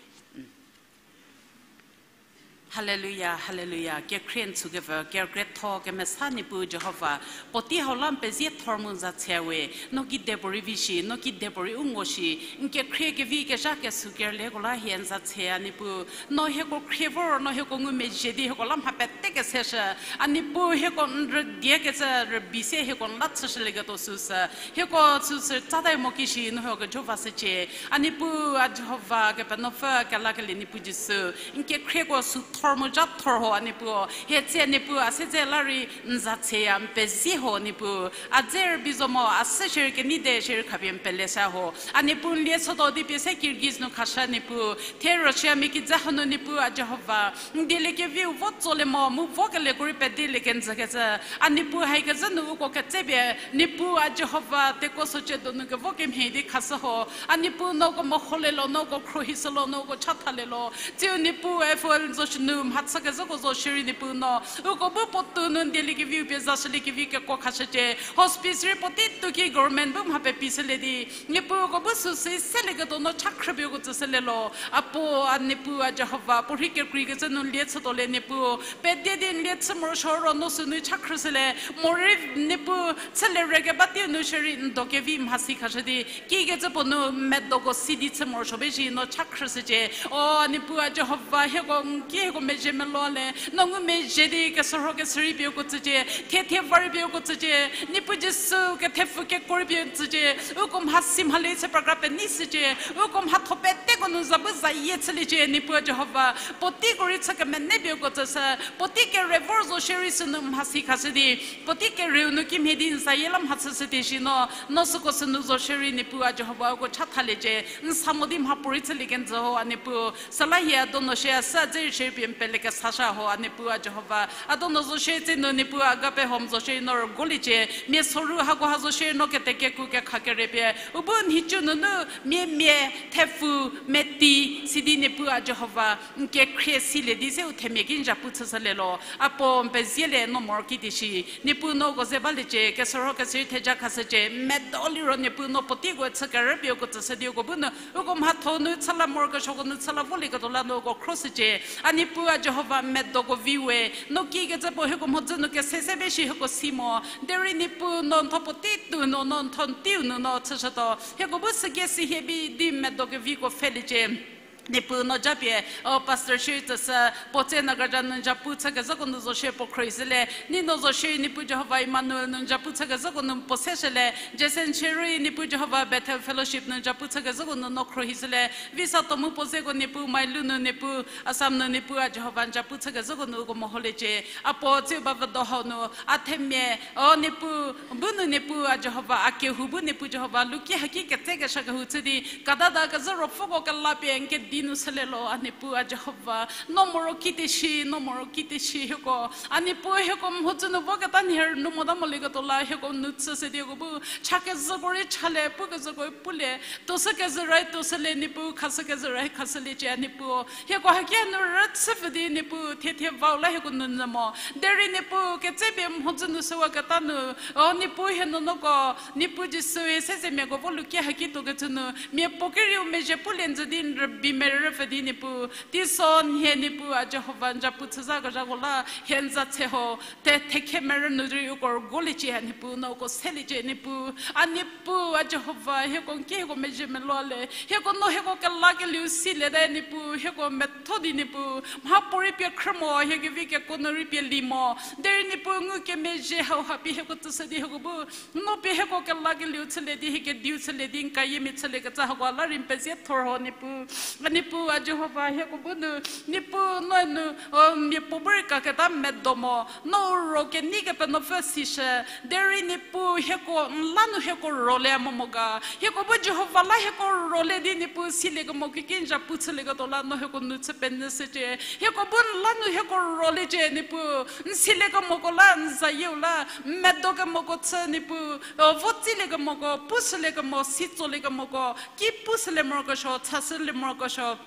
Haleluya, haleluya. Kekhrie n tsükevü, kerükrietho kemesa Niepuu Jihova, puotei hau la n pezie thor mu n za tshüya we, no kidepuorei vi shi, no kidepuorei u ngo shi, n kekhrie kevi kezha kesü kerülieko la hie n za tshüya Niepuu, no hieko khrie vor, no hieko ngumezhie di hieko la mha pete keseshü, a Niepuu hieko n rüdiekecü rübei se hieko n la chüshülieketuo süsü, hieko süsü tsatai mo kishi, no hieko kejo vashücie, a Niepuu, a Jihova, Kepenuopfü, kelakelie Niepuu Jisu, n kekhrieko sü thor mu zha thor ho, a Niepuu, hie tse Niepuu, a se dze la rei n za tshüya, n pezie ho, Niepuu, a dze rübei zo mo, a se shierei kenei de shierei khapie n pele sha ho, a Niepuu, n lie chütuo di pie se Kyrgyz nu khashü Niepuu, thie Russia mia kijü hanu Niepuu, a Jihova, n dieliekeviu vo tsolie mo, mu vokelieko rei pedilie kenjükecü, a Niepuu, haikezhü nu uko ketsepie, Niepuu, a Jihova, tekuo socie donu kevo kemhie di khashü ho, a Niepuu, no uko meholietuo, no uko khruohishütuo, no uko chathalielo, tsiu Niepuu, F O L zo shinu mhachükezhüko zo shierei Niepuu, no uko bu puotou nu n dieliekeviu pie zashüliekevi kekuo khashücie, hospice rei puotei tuo ki government bu mha pepi shülie di, Niepuu, uko bu süsü selieketuo no cha khrüpie uko tsüshülielo, a puo, a Niepuu, a Jihova, puo rhei kekreikecü nu n lie chütuolie Niepuu, pedie di n lie chü morosuo ro no sünu cha khrüshülie, morei Niepuu, chülie rükeba teiu nu shierei n do kevi mhasi khashü di, kikecü puo nu medoko si di chü morosuo be shi no cha khrüshücie, o a Niepuu, a Jihova, hieko n ki hieko mezhie melolie, no ngumezhie di kesürho kesürei pie uko tsücie, thie thie va rei pie uko tsücie, Niepuu Jisu, kethepfü kekuo rei pie tsücie, uko mhasi mhale chü program penyü shücie, uko mhatho peteko nu za bu zayie chüliecie, Niepuu, a Jihova, puoteiko rei chü kemenei pie uko tsüshü, puotei kere vor zo shierei sünu mhasi khashü di, puotei kereu nu kimhie di n zayie la mhachüshü di shi no, no süko sünu zo shierei Niepuu, a Jihova, uko chathaliecie, n sa mo di mhapuorei chülie kenjü ho, a Niepuu, süla hie a donu shie a sü a dze rei shierei pie n pele kesashü ho, a Niepuu, a Jihova, a donu zo shie tse nu Niepuu, Agape Home zo shie no rügoliecie, mia soru hakoha zo shie no ketekeku kekha kere pie u bu nhicu nunu mia mia thepfü meti sidi Niepuu, a Jihova, n kekhrie silie di se u themia ki n zapu chüshülielo, a puo n pezielie, no moroki di shi, Niepuu, no uko ze baliecie, kesürho kesürei theja khashücie, medo liro Niepuu, no puoteiko chü kerü pie uko tsüshü di uko bu nu uko mhatho nu chü la morokesuoko nu chü la volieketuo la no uko khroshücie, a Niepuu, a Jihova, medoko vi we, no kikecü puo hieko mhodzü nu kese se be shi hieko si mo, derei Niepuu, no n tho puotei tuo nu, no n tho n teiu nu no chüshütuo, hieko bu süke sihie bi di medo keviko pfheliecie. Niepuu, no japie, o pastor shie tsüshü, puo tse Nagarjan nu n zapu chükezhüko nu zo shie puo khruohishülie, ni no zo shie Niepuu Jihova Emmanuel nu n zapu chükezhüko nu puo seshülie, Jason shie rei Niepuu Jihova Bethel Fellowship nu n zapu chükezhüko nu no khruohishülie, visa to mu puo zeko Niepuu Mailu nu Niepuu Assam nu Niepuu, a Jihova, n zapu chükezhüko nu uko meholiecie, a puo tsiu ba vüdo hau nu a themia, o Niepuu, bu nu Niepuu, a Jihova, a kehou bu Niepuu Jihova, luki haki ketsekeshü kehou chü di, kadada kezhü ruopfüko kela pie n kedi nu shülielo, a Niepuu, a Jihova, no moroki di shi, no moroki di shi hieko, a Niepuu, hieko mhodzü nu voketa nhie rünu mota molieketuo la hieko nu chüshü di uko bu chakezhüko rei chalie, pukezhüko rei pulie, tuoshükezhü rei tuoshülie Niepuu, khashükezhü rei khashüliecie, a Niepuu, hieko haki nu rüchüpfü di Niepuu, thie thie vau la hieko nu nyü mo, derei Niepuu, ketsepie mhodzü nu shüwaketa nu, o Niepuu, hie nuonuoko, Niepuu Jisu, hie sezemiako vo luki haki tuokecü nu mia puo kerieu mezhie pulie njü di n rübei merüpfü di Niepuu, teiso n hie Niepuu, a Jihova, n zapu chüzhakezhako la hie n za tse ho, te thekhe merü nu rei uko rügoliecie, a Niepuu, no uko seliecie Niepuu, a Niepuu, a Jihova, hieko n ki hieko mezhie melolie, hieko no hieko kelakelieu siliete Niepuu, hieko metho di Niepuu, mhapuorei pie khrü mo, hie kevi kekuo nu rei pie li mo, derei Niepuu, ngukemezhie hauha pie hieko tsüshü di hieko bu, no pie hieko kelakelieu chülie di, hie kediu chülie di, n kayie mia chüliekecü hako la rei n pezie thor ho Niepuu, a Niepuu a Jihova, hieko bu nu, Niepuu no nu, o, mia puo bu rei kaketa medo mo, no ro kenei Kepenuopfü sishü, derei Niepuu hieko n la nu hieko rolie mo mo ga. Hieko bu Jihova la hieko rolie di Niepuu siliekemo kiki n zhapu chülieketuo la no hieko nu chü penyü shücie. Hieko bu n la nu hieko roliecie Niepuu, n siliekemoko la n zayieu la, medo kemoko chü Niepuu, o, vo tsiliekemoko, pushüliekemo, si tsoliekemoko, ki pushülie morokesuo, chashülie morokesuo.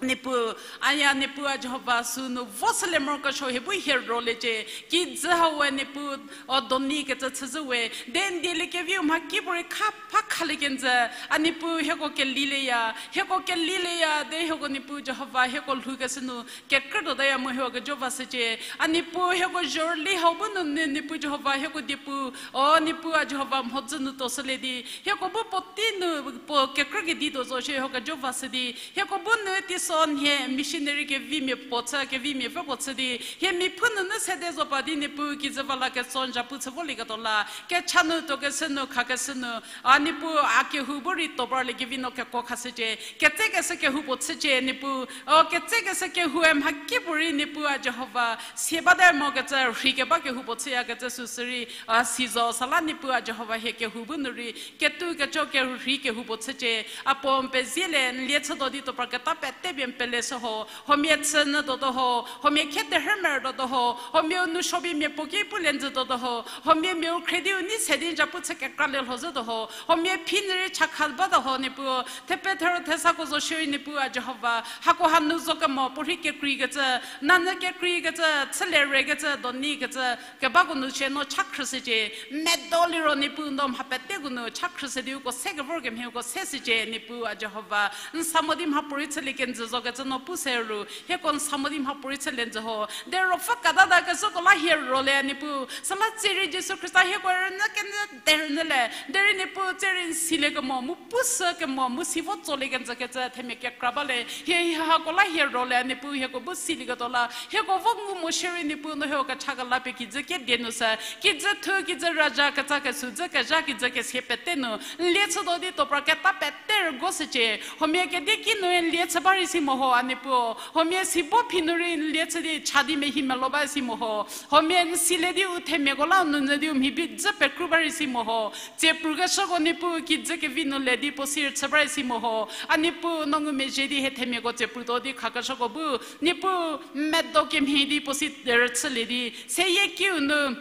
Niepuu, aya Niepuu a Jihova sünu voshülie morokesuo hie bu hie roliecie, kijü hau we Niepuu, o, doni kecü chüzhü we, de n dieliekeviu mhakipuorei kha pha khalie kenjü, a Niepuu hieko kelilieya, hieko kelilieya, de hieko Niepuu Jihova hieko lhoukeshü nu, kekrütuotaya mu hieko kejo vashücie. A Niepuu hieko zhorüli hau bu nu nu Niepuu Jihova hieko diepuu, o Niepuu a Jihova mhodzü nu tuoshülie di. Hieko bu puotei nu puo kekrü kedi tuo zo shie hieko kejo vashü di. Hieko bu nu teiso nhie missionary kevimia puo chü, kevimia pfü puo chü di. Hie mipfü nunu sede zo pa di Niepuu kijü va la ketso n zhapu chü volieketuo la. Kecha nu tuokeshü nu khakeshü nu. A Niepuu a kehou bu rei tuo parliekevi no kekuo khashücie. Ketsekeshü kehou puo chücie Niepuu. O ketsekeshü kehoue mhakipuorei Niepuu a Jihova. Sie bate mokecü rhei keba kehou puo chüyakecü süsü rei. A si zo sala Niepuu a Jihova hie kehou bu nu rei. Ketou keco kerhei kehou puo chücie. A puo n pezie le n lie chütuo di tuo parketa pete pie n peleshü ho. Huomia chü nyütuotuo ho. Huomia khie terhü merütuotuo ho. Huomia u nou suo pie mia puo ki pulie njütuotuo ho. Huomia mia u khrie di u nei se di n zhapu chü kekralie lho zhütuo ho. Huomia phi nyü rei chakha batuo ho Niepuu. Thepe thero thesako zo shierei Niepuu a Jihova. Hako hanu zo kemo puorhi kekreikecü. Nanyü kekreikecü. Chülie rekecü. Donikecü. Kebako nu shie no cha khrüshücie. Medo liro Niepuu no mha peteko nu cha khrüshü di uko se kevor kemhie uko se shücie Niepuu a Jihova. N sa mo di mhapuorei chülie kenjü zokecü no pu se ru. Hieko n sa mo di mhapuorei chülie njü ho. De ruopfü katatakeshüko la hie rolie Niepuu. Süla tsierei Jisu Khrista hieko rünyü kenyü derünyüle. Derei Niepuu tsierei n siliekemo mu pushükemo mu si vo tsolie kenjükecü themia kekra bale. Hie hako la hie rolie Niepuu hieko bu silieketuo la. Hieko vo ngu mo shierei Niepuu no hieko kecha kela pie kijü kedie nu sü. Kijü thu, kijü raja, ketsa kesü, dzü kezha, kijü kesie pete nu. N lie chütuo di tuo parketa pete rügo shücie. Huomia kedi ki nu n lie chü ba rei si mo ho a Niepuu. Huomia si bo phi nu rei n lie chü di cha di mehi melo ba si mo ho. Huomia n silie di u themiako la u nounyü di u mhi bi dzü pekru ba rei si mo ho. Tsieprukeshüko Niepuu kijü kevi nu le di puo si rüchü ba rei si mo ho. A Niepuu no ngumezhie di hie themiako tsieprutuo di khakeshüko bu. Niepuu medo kemhie di puo si rüchülie di. Seyie kiu nu.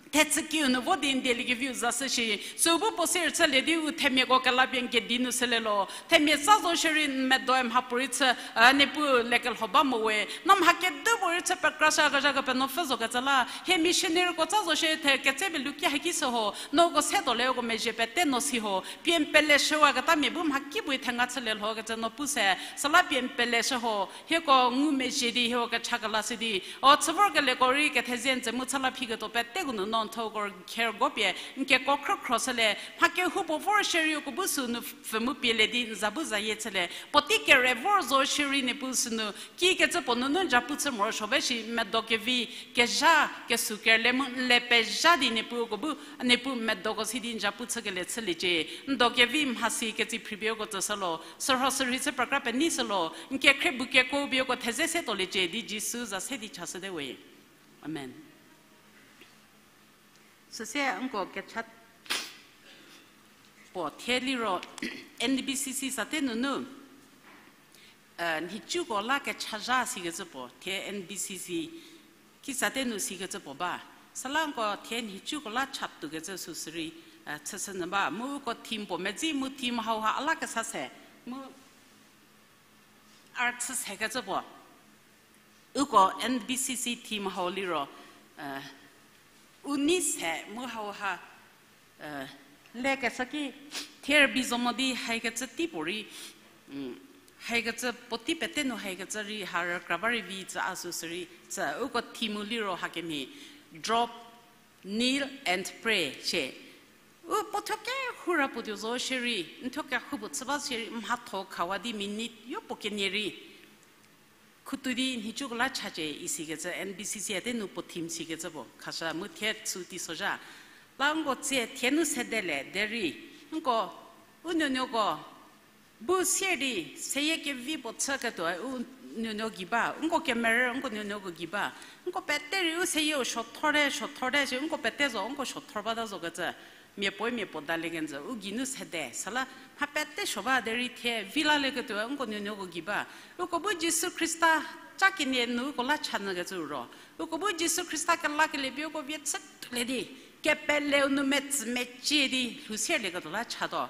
Thechü kiu nu vo di n dieliekeviu za shü shi. Süu bu puo si rüchülie di u themiako kela pie n kedi nu shülie lo. Themia sa zo shierei n medoe mhapuorei chü, a, Niepuu lekelho ba mo we. No mha kedipuorei chü pekrashü kezha Kepenuopfü zokecü la. Hie missionaryko tsa zo shie the ketse pie luki haki shü ho. No uko se tuo le uko mezhie pete no si ho. Pie n peleshüwaketamia bu mhakipuorei thenga chülie lhokecü no pu se. Süla pie n peleshü ho. Hieko ngumezhie di hieko kecha kela shü di. O chü vorkelieko rei kethezie n tse mu chü la phiketuo peteko nu no n thuoko khergo pie n kekuo khrükhro shülie. Mha kehoupuo vor shierei uko bu sünu pfü mu pielie di n za bu zayie chülie. Puotei kere vor zo shierei Niepuu sünu. Kikecü puo nunu n zhapu chü morosuo ba shi medo kevi kezha kesü kerle mu n le pezha di Niepuu uko bu Niepuu medoko si di n zhapu chükelie chüliecie. N do kevi mhasi ketsei phripie uko tsüshü lo. Sürho sürhei chü pekra penei shü lo, n kekhrie bu kekuo pie uko theze se tuoliecie di Jisu za se di chashüte we. Amen. Süsie nko kecha puo thie liro N B C C sate nunu, eh, nhicuko la kechazha sikecü puo, thie N B C C ki sate nu sikecü puo ba. Süla nko thie nhicuko la chatuokecü süsü rei, eh, chüshü nyü ba. Mu uko theme puo medzi mu theme hauha a la kesa se. Mu a rüchü sekecü puo. Uko N B C C theme hau liro, eh, u nei se mu hauha, eh, lekesa ki thie rübei zo mo di haikecü tei puorei, mm, haikecü puotei pete nu haikecü rei ha rükra ba rei vi tsü a süsü rei tsü uko theme liro hakemhie drop, kneel and pray shie. U puo thuo kehou ra puo tuo zo shierei, n thuo kehou puo chü ba shierei, mhatho khawa di minute yopuo kenie rei. Khutu di nhicuko la chacie isikecü N B C C ate nu puo theme sikecü puo khashü mu thie chü teisozha. La nko tsie thie nu sedele derei, nko, u nuonuoko, Bu sier di, seyie kevi puo chüketuo u nuonuo gei ba, nko kemerü, nko nuonuoko gei ba. Nko pete rei u seyie u suothorte, suothorte shi nko pete zo, nko suothor bata zokecü. Mia puoe mia puo dalie kenjü, u geinu sede, süla mha pete suo ba derei thie vi lalieketuo nko nuonuoko gei ba. Uko bu Jisu Khrista ca kenie nu uko la cha nyükecü ro. Uko bu Jisu Khrista kelakelie pie uko vie chü tuolie di, kepeleu nu metsü mecie di lhou sierlieketuo la chatuo.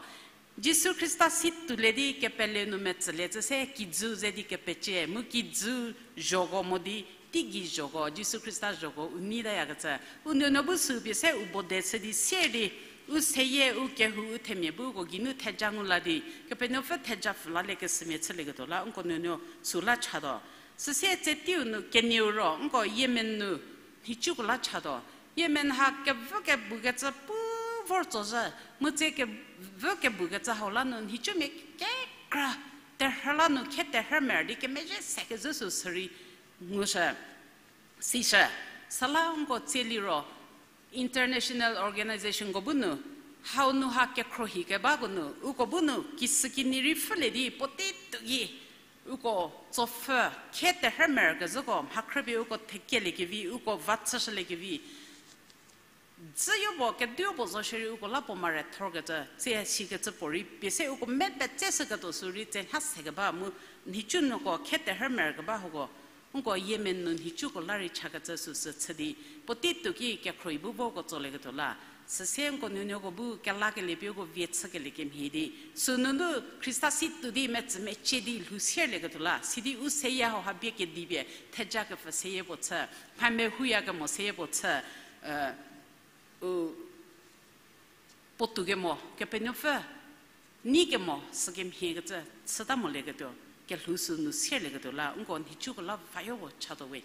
Jisu Khrista si tuolie di kepeleu nu metsülie cü se kijü ze di kepecie, mu kijü zhoko mo di, teigei zhoko, Jisu Khrista zhoko u nei tayakecü. U nuonuo bu sü pie se u bode chü di sier di, u seyie, u kehou, u themia bu uko geinu theja ngu la di, Kepenuopfü theja pfü laliekeshümia chülieketuo la nko nuonuo süla chatuo. Süsie tse teiu nu kenieu ro, nko Yemen nu nhicuko la chatuo. Yemen ha kevü kebukecü pu vor tso zhü, mu tse kevü kebukecü hau la nu nhicumia kekra terhü la nu khie terhü mer di kemezhie sekezhü sü sürei ngushü, sishü. Süla nko tsie liro, international organizationko bu nu, hau nu ha kekhruohi kebako nu, uko bu nu, kisükinyi rei pfhülie di, puotei tuo ki, uko tsopfü, khie terhü mer kezhüko, mha khrüpie uko thekeliekevi, uko va chüshüliekevi. Dzüyo puo, keduo puo zo shierei uko la puo mare thorkecü, tsie sikecü puorei pie se uko me petse shüketuo sürei tse lha sekeba mu, nhicu nuko khie terhü mer keba hako, nko Yemen nu nhicuko la rei chakecü süsü chü di, puotei tuo ki kekhruohi bu voko tsolieketuo la. Süsie nko nuonuoko bu kelakelie pie uko vie chükelie kemhie di, sünunu Khrista si tuo di metsü mecie di lhou sierlieketuo la, sidi u seyie hau ha bie kedipie, theja kepfü seyie puo chü, mha mehuyakemo seyie puo chü, u puotou kemo, Kepenuopfü nei kemo, sükemhiekecü, chüta molieketuo, kelhou sü nu sierlieketuo la, nko nhicuko la vayo puo chatuo we.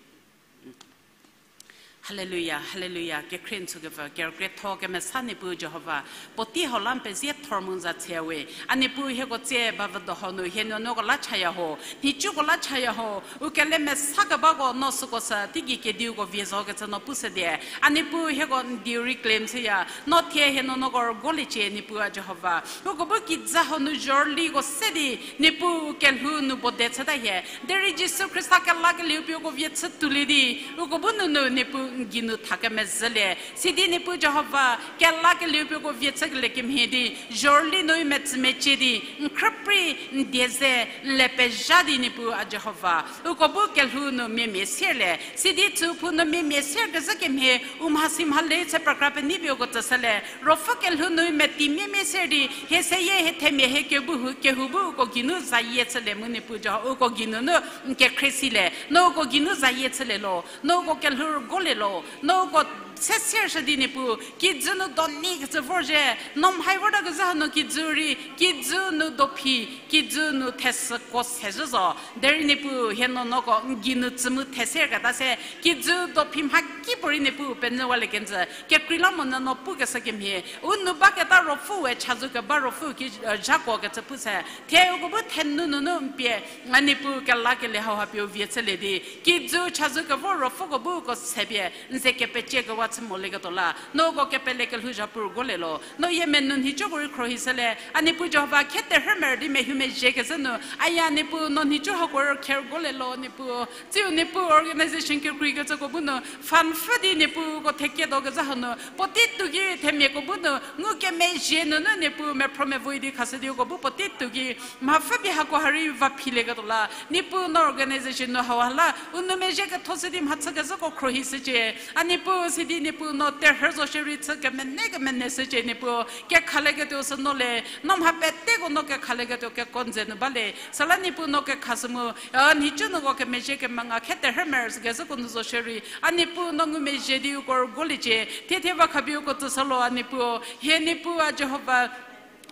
Hallelujah, hallelujah, kekhrie n chükepfü, kerükrietho kemesa Niepuu Jihova, puotei hau la n pezie thor mu n za chüya we. A Niepuu hieko tsie bavüdo hau nu hie nuonuoko la chaya ho, nhicuko la chaya ho, u kele mesa kebako no süko sü, teigei kediuko vie zokecü no pushüdie. A Niepuu hieko n dieu rei claim chüya, no thie hie nuonuoko rügoliecie Niepuu a Jihova. Uko bu kijü hau nu zhorüliko se di, Niepuu u kelhou nu bode chüta hie. Derei Jisu Khrista kelakelieu pie uko vie chü tuolie di, uko bu nunu Niepuu n gei nu tha kemezhülie. Sidi Niepuu Jihova, kelakelieu pie uko vie chükelie kemhie di, zhorüli nu metsü mecie di, n khrüprei, n die ze, n le pezha di Niepuu a Jihova. Uko bu kelhou nu miamia sierlie. Sidi chüphou nu miamia sier kezhü kemhie, u mhasi mhale tse prakra penyipie uko tsüshülie. Ruopfü kelhou nu meti miamia sier di, hie seyie hie themia hie kehoubu, kehoubu uko geinu zayie chülie mu Niepuu Jihova, uko geinunu n kekhrie silie. No uko geinu zayie chülie lo, no uko kelhou rügolie lo, no uko se siershü di Niepuu, kijü nu do ni kecü vorzhie, no mhai vorta kezhü hanu kijü rei, kijü nu dophi, kijü nu thesüko sezhü zo. Derei Niepuu hie nuonuoko n gei nu tsü mu thesierketa se, kijü dophi mhakipuorei Niepuu penyüwalie kenjü, kekreilamonyü no pukeshü kemhie, u nu baketa ruopfüe chazou keba ruopfü ki, zhakuo kecü pu se, thie uko bu thenu nunu n pie, a Niepuu kelakelie hau ha pie u vie chülie di, kijü chazou kevo ruopfüko bu uko sepie, n ze kepeciekewa chü molieketuo la, no uko kepele kelhou zhapu rügolie lo, no Yemen nu nhicuko rei khruohishülie, a Niepuu Jihova khie terhü mer di mehu mezhie kezhü nu, aya Niepuu no nhicu hako rei kherügolie lo Niepuu, tsiu Niepuu organization kekreikecüko bu nu, fund pfhü di Niepuu uko theketuo kezhü hanu, puotei tuo ki themiako bu nu, ngukemezhie nunu Niepuu mephro mevo di khashü di uko bu puotei tuo ki, mhapfü pie hako ha rei va philieketuo la, Niepuu no organization nu hau ha la, u nou mezhie ketho shü di mhachü kezhüko khruohishücie, a Niepuu sidi Niepuu no terhü zo shierei chü kemene kemene shücie Niepuu, kekhalieketuo sü no le, no mha peteko no kekhalieketuo keko n ze nu ba le, süla Niepuu no kekhashü mu, a nhicu nuko kemezhie kemenga khie terhü mer kezhüko nu zo shierei, a Niepuu no ngumezhie di uko rügoliecie, thie thie va khapie uko tsüshü lo a Niepuu, hie Niepuu a Jihova,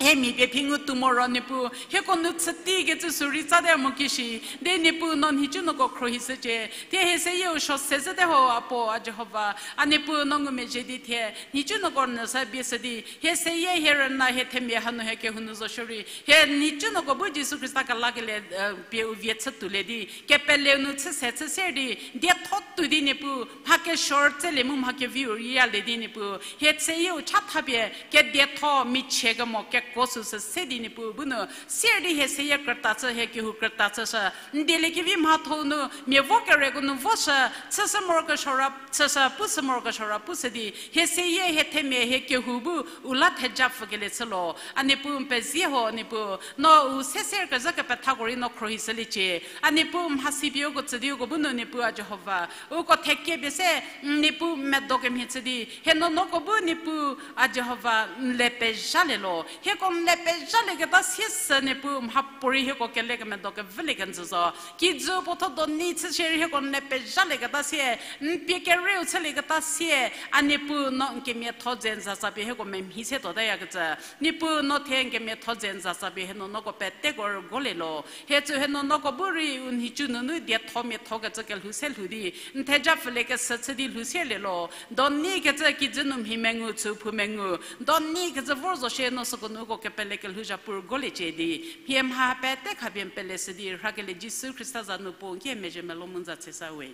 hie mia pie phi ngu tuo moro Niepuu, hieko nu chüti kecü sü rei tsate mo kishi, de Niepuu no nhicu nuko khruohishücie, thie hie seyieu suo se zhüte ho a puo a Jihova, a Niepuu no ngumezhie di thie, nhicu nuko nyü sa bie shü di, hie seyie hie rüna hie themia hanu hie kehou nu zo shierei, hie nhicu nuko bu Jisu Khrista kelakelie, pie u vie chü tuolie di, kepeleu nu chü se chü ser di, dietho tuo di Niepuu, mha kesuor tselie mu mha keviu rei yalie di Niepuu, hie seyieu chatha pie, kedietho michie kemo, ke Ko süsü se di Niepuu bu nu sier di hie seyie krüta chü, hie kehou krüta chüshü. N dieliekevi mhatho nu mia vo kereko nu voshü, chüshü morokesuo ra chüshü, pushü morokesuo ra pushü di hie seyie, hie themia, hie kehou bu u la theja pfükelie chülo. A Niepuu n pezie ho, Niepuu, no u se ser kezhü kepethako rei no khruohishüliecie. A Niepuu mhasi pie uko tsü di uko bu nu Niepuu a Jihova, uko thekepie se, Niepuu medo kemhie chü di hie nuonuoko bu Niepuu a Jihova n le pezhalie lo. Hieko n le pezhalieketa sie sü Niepuu mhapuorei hieko kele kemedo kevülie kenjü zo. Kijü puotho doni chü shierei hieko n le pezhalieketa sie, n pie kerieu chülieketa sie, a Niepuu no n kemiatho dze n zatsa pie hieko memhi se tuotayakecü. Niepuu no thie n kemiatho dze n zatsa pie hie nuonuoko peteko rüguolie lo. Hie tsü hie nuonuoko bu rei u nhicu nunu dietho miatho kecü kelhou se lhou di, n theja pfülie kesü chü di lhou sielie lo. Doni kecü kijü nu mhi mengu, chüphou mengu, doni kecü vor zo shie no süko nu uko kepele kelhou zhapu rüguoliecie di, mhie mha pete khapie n pele shü di rhakelie Jisu Khrista za nu puo n ki mezhie melou mu n za tse sa we.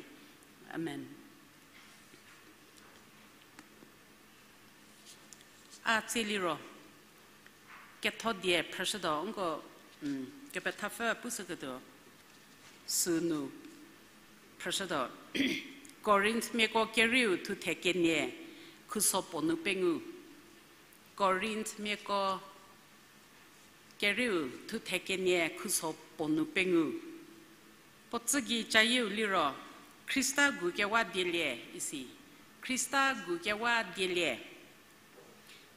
Amen. A tsie liro, ketho die phrüshütuo, nko, mm, kepethapfü pushüketuo sünu phrüshütuo. Korinthmiako kerieu thuthe kenie khuso puo nu pengou. Korinthmiako kerieu thuthe kenie khuso puo nu pengou. Puo tsü gei cayieu liro, Khrista gu kewa dielie isi. Khrista gu kewa dielie.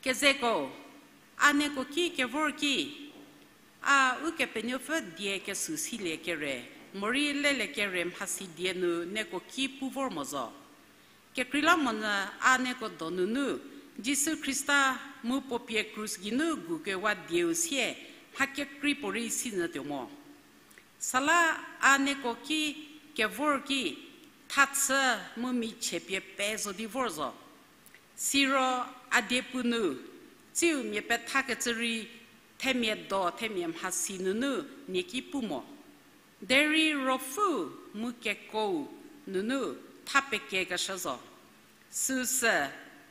Kezeko, a nieko ki kevor ki, a Ukepenuopfü die kesü silie kere, morei lelie kere mhasi die nu nieko ki pu vor mo zo. Kekreilamonyü a nieko donunu, Jisu Khrista mu puo pie krus geinu gu kewa dieu sie, mha kekrei puorei sinyü tuo mo. Süla a nieko ki kevor ki, thachü mu michie pie pe zo di vor zo. Siro a diepu nu, tsiu mia pethakecü rei themia do themia mhasi nunu nie ki pu mo. Derei ruopfü mu kekuou nunu tha pekiekeshü zo. Süsü,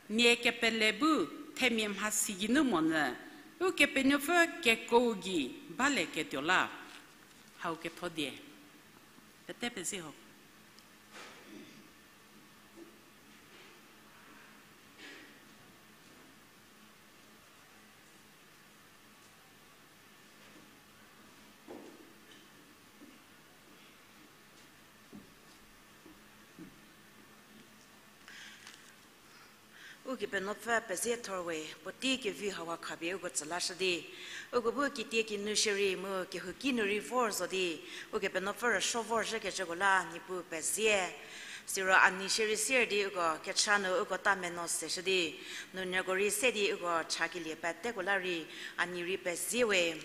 nie kepele bu themia mhasi geinu monyü, Ukepenuopfü kekuou gei balieketuo la. Hau ketho die. Pete pezie ho. Ukepenuopfü pezie thor we, puotei kevi hauha khapie uko tsü lashü di, uko bu kitiekinu shierei mu kehouki nu rei vor zo di, Ukepenuopfü rüsuo vorzhükecüko la Niepuu pezie. Siro a nei shierei sier di uko kecha nu uko ta meno seshü di, nunyüko rei se di uko chakelie peteko la rei a nei rei pezie we.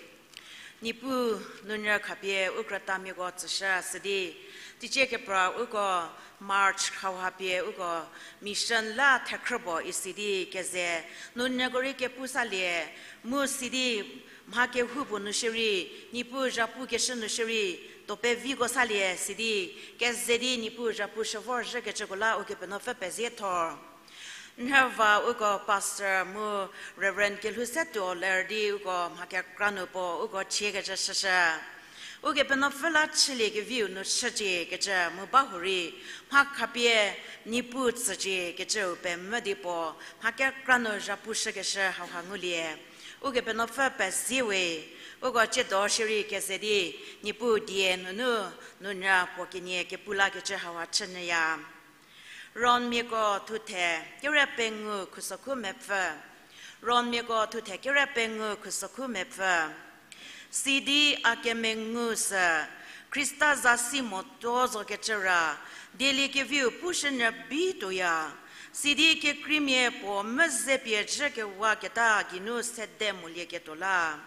Niepuu, nunyü khapie u krütamiako tsüshü sidi, teicie kepra uko March hauha pie uko mission la thekhrü puo isi di keze, nunyüko rei kepu salie, mu sidi mha kehoupuo nu shierei, Niepuu zhapukeshü nu shierei, tuo peviko salie sidi, keze di Niepuu zhapu shü vorzhükecüko la Ukepenuopfü pezie thor. Nhüva uko pastor mu Reverend Kelhousetuo ler di uko mha kekra nu puo uko chiekecü shüshü. Ukepenuopfü la chüliekeviu nu chüciekecü mu ba hurei, mha khapie Niepuu tsüciekecüu pemvü di puo mha kekra nu zhapu shükeshü hauha ngulie. Ukepenuopfü pezie we, uko tsiedo shierei keze di Niepuu die nunu nunyü puo kenie kepu lakecü hauha chünyüya. Rommiako thuthe kere pengou khusokhu mepfü. Rommiako thuthe kere pengou khusokhu mepfü. Sidi a kemengu sü, Khrista zasi motuo zokecü ra, dieliekeviu pushünyü bituoya. Sidi kekreimia puo mvüzepie jü kewaketa geinu sede molieketuo la.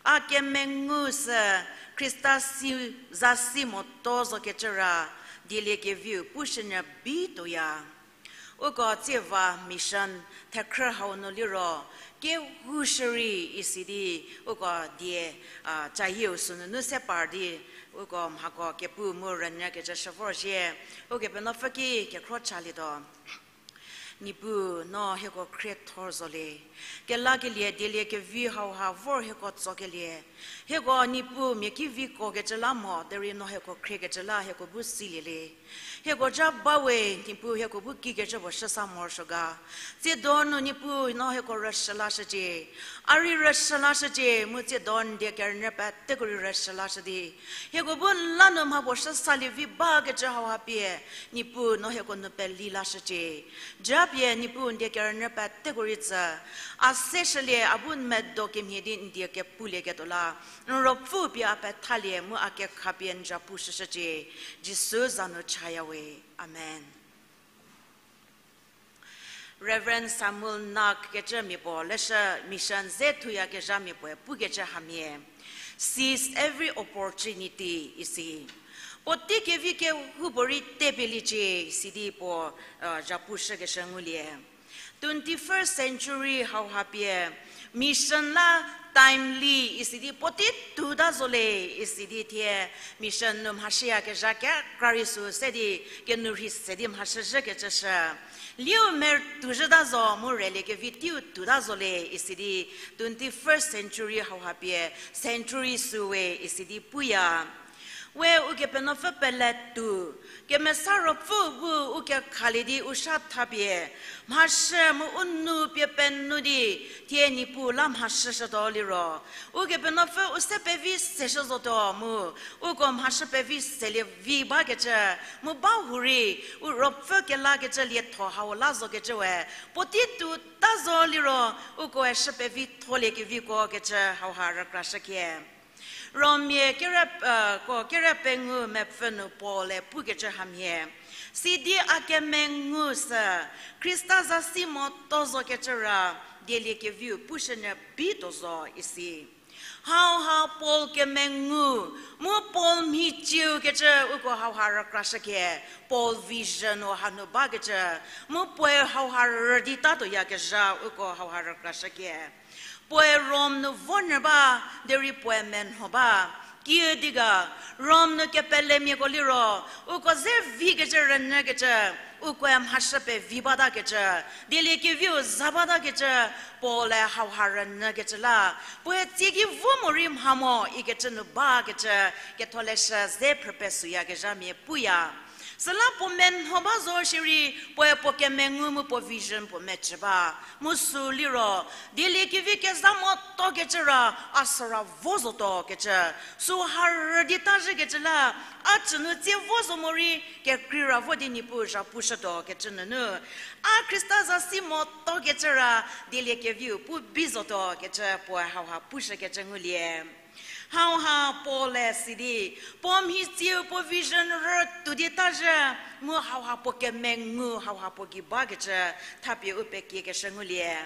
A kemengu sü Khrista si, zasi motuo zokecü ra, dieliekeviu pushünyü bituoya. Uko tsieva mission thekhrü hau nu liro, kehou shürei isi di, uko die, a, cayieu sünunu se par di, uko mhako kepu mu rünyükecü shü vorzhie, Ukepenuopfü ki kekhro chalietuo. Niepuu, no hieko khriethor zo le. Kelakelie, dieliekevi hauha vor hieko tsokelie. Hieko Niepuu mia ki viko kecü la mo, derei no hieko khriekecü la hieko bu silie le. Hieko ja ba we, Niepuu hieko bu kikecü puo shüsa morosuo ga. Tsiedo nu Niepuu no hieko rüshü lashücie. A rei rüshü lashücie, mu tsiedo n die kerünyü peteko rei rüshü lashü di. Hieko bu la nu mha puo shüsalie vi bakecü hauha pie, Niepuu no hieko nu peli lashücie. Japie Niepuu n die kerünyü peteko rei tsü. A se shülie, a bu n medo kemhie di n die kepulieketuo la. N ruopfü pie a pethalie mu a kekha pie n zapu shüshücie. Jisu za nu chaya we. Amen. Reverend Samuel Nak kecü mia puo leshü mission ze thuyakezha mia puoe pukecü hamhie, seize every opportunity isi. Puotei kevi kehoupuorei tepeliecie sidi puo, uh, zapu shükeshü ngulie. Twenty-first century hauha pie mission la timely isi di puotei tuota zo le isi di thie mission nu mhashüyakezha kekra rei sü se di kenu rhei se di mhashüzhükecü shü. Liu mertuzhüta zo mu reliekevi teiu tuota zo le isi di twenty-first century hauha pie century süwe isi di puya. We Ukepenuopfü peletuo, Kemesa Ruopfü bu u kekhalie di u sha thapie, mhashü mu u nou pie penuo di, thie Niepuu la mhashüshütuo liro, Ukepenuopfü u se pevi seshü zotuo mu, uko mhashü pevi selie vi bakecü, mu ba hurei, u ruopfü kelakecü lietho hau la zokecü we, puotei tuota zo liro, ukoe shü pevi tholiekeviko kecü hauha rükrashükie. Romia kere, ko kere pengou mepfü nu Paul-e pukecü hamhie, sidi a kemengu sü, Khrista zasi motuo zokecü ra, dieliekeviu pushünyü bituo zo isi. Hauha Paul kemengu, mu Paul mhitsiu kecü uko hauha rükrashükie, Paul vision-u hanu bakecü, mu puoe hauha rüditatuoyakezha uko hauha rükrashükie. Puoe Rom nu vo nyü ba, derei puoe menho ba. Kiüdi ga, Rom nu kepelemiako liro, uko ze vikecü rünyükecü, ukoe mhashü pevi batakecü, dieliekeviu za batakecü, Paul-e hauha rünyükecü la, puoe tsie ki vo morei mha mo ikecü nu bakecü, ketholeshü ze phrüpie süyakezhamia puya. Süla puo menho ba zo shierei, puoe puo kemengu mu puo vision puo mecü ba. Mu sü liro, dieliekevi keza motuokecü ra, a süra vo zotuokecü. Süha rüdita zhükecü la, a tsü nu tsie vo zo morei, kekrei ra vo di Niepuu zhapushütuokecü nunu. A Khrista zasi motuokecü ra, dieliekeviu pu bi zotuokecü puoe hauha pushükecü ngulie. Hauha Paul-e sidi, puo mhitsiu puo vision rütuo di ta zhü, mu hauha puo kemengu hauha puo gei bakecü, thapie u pekiekeshü ngulie.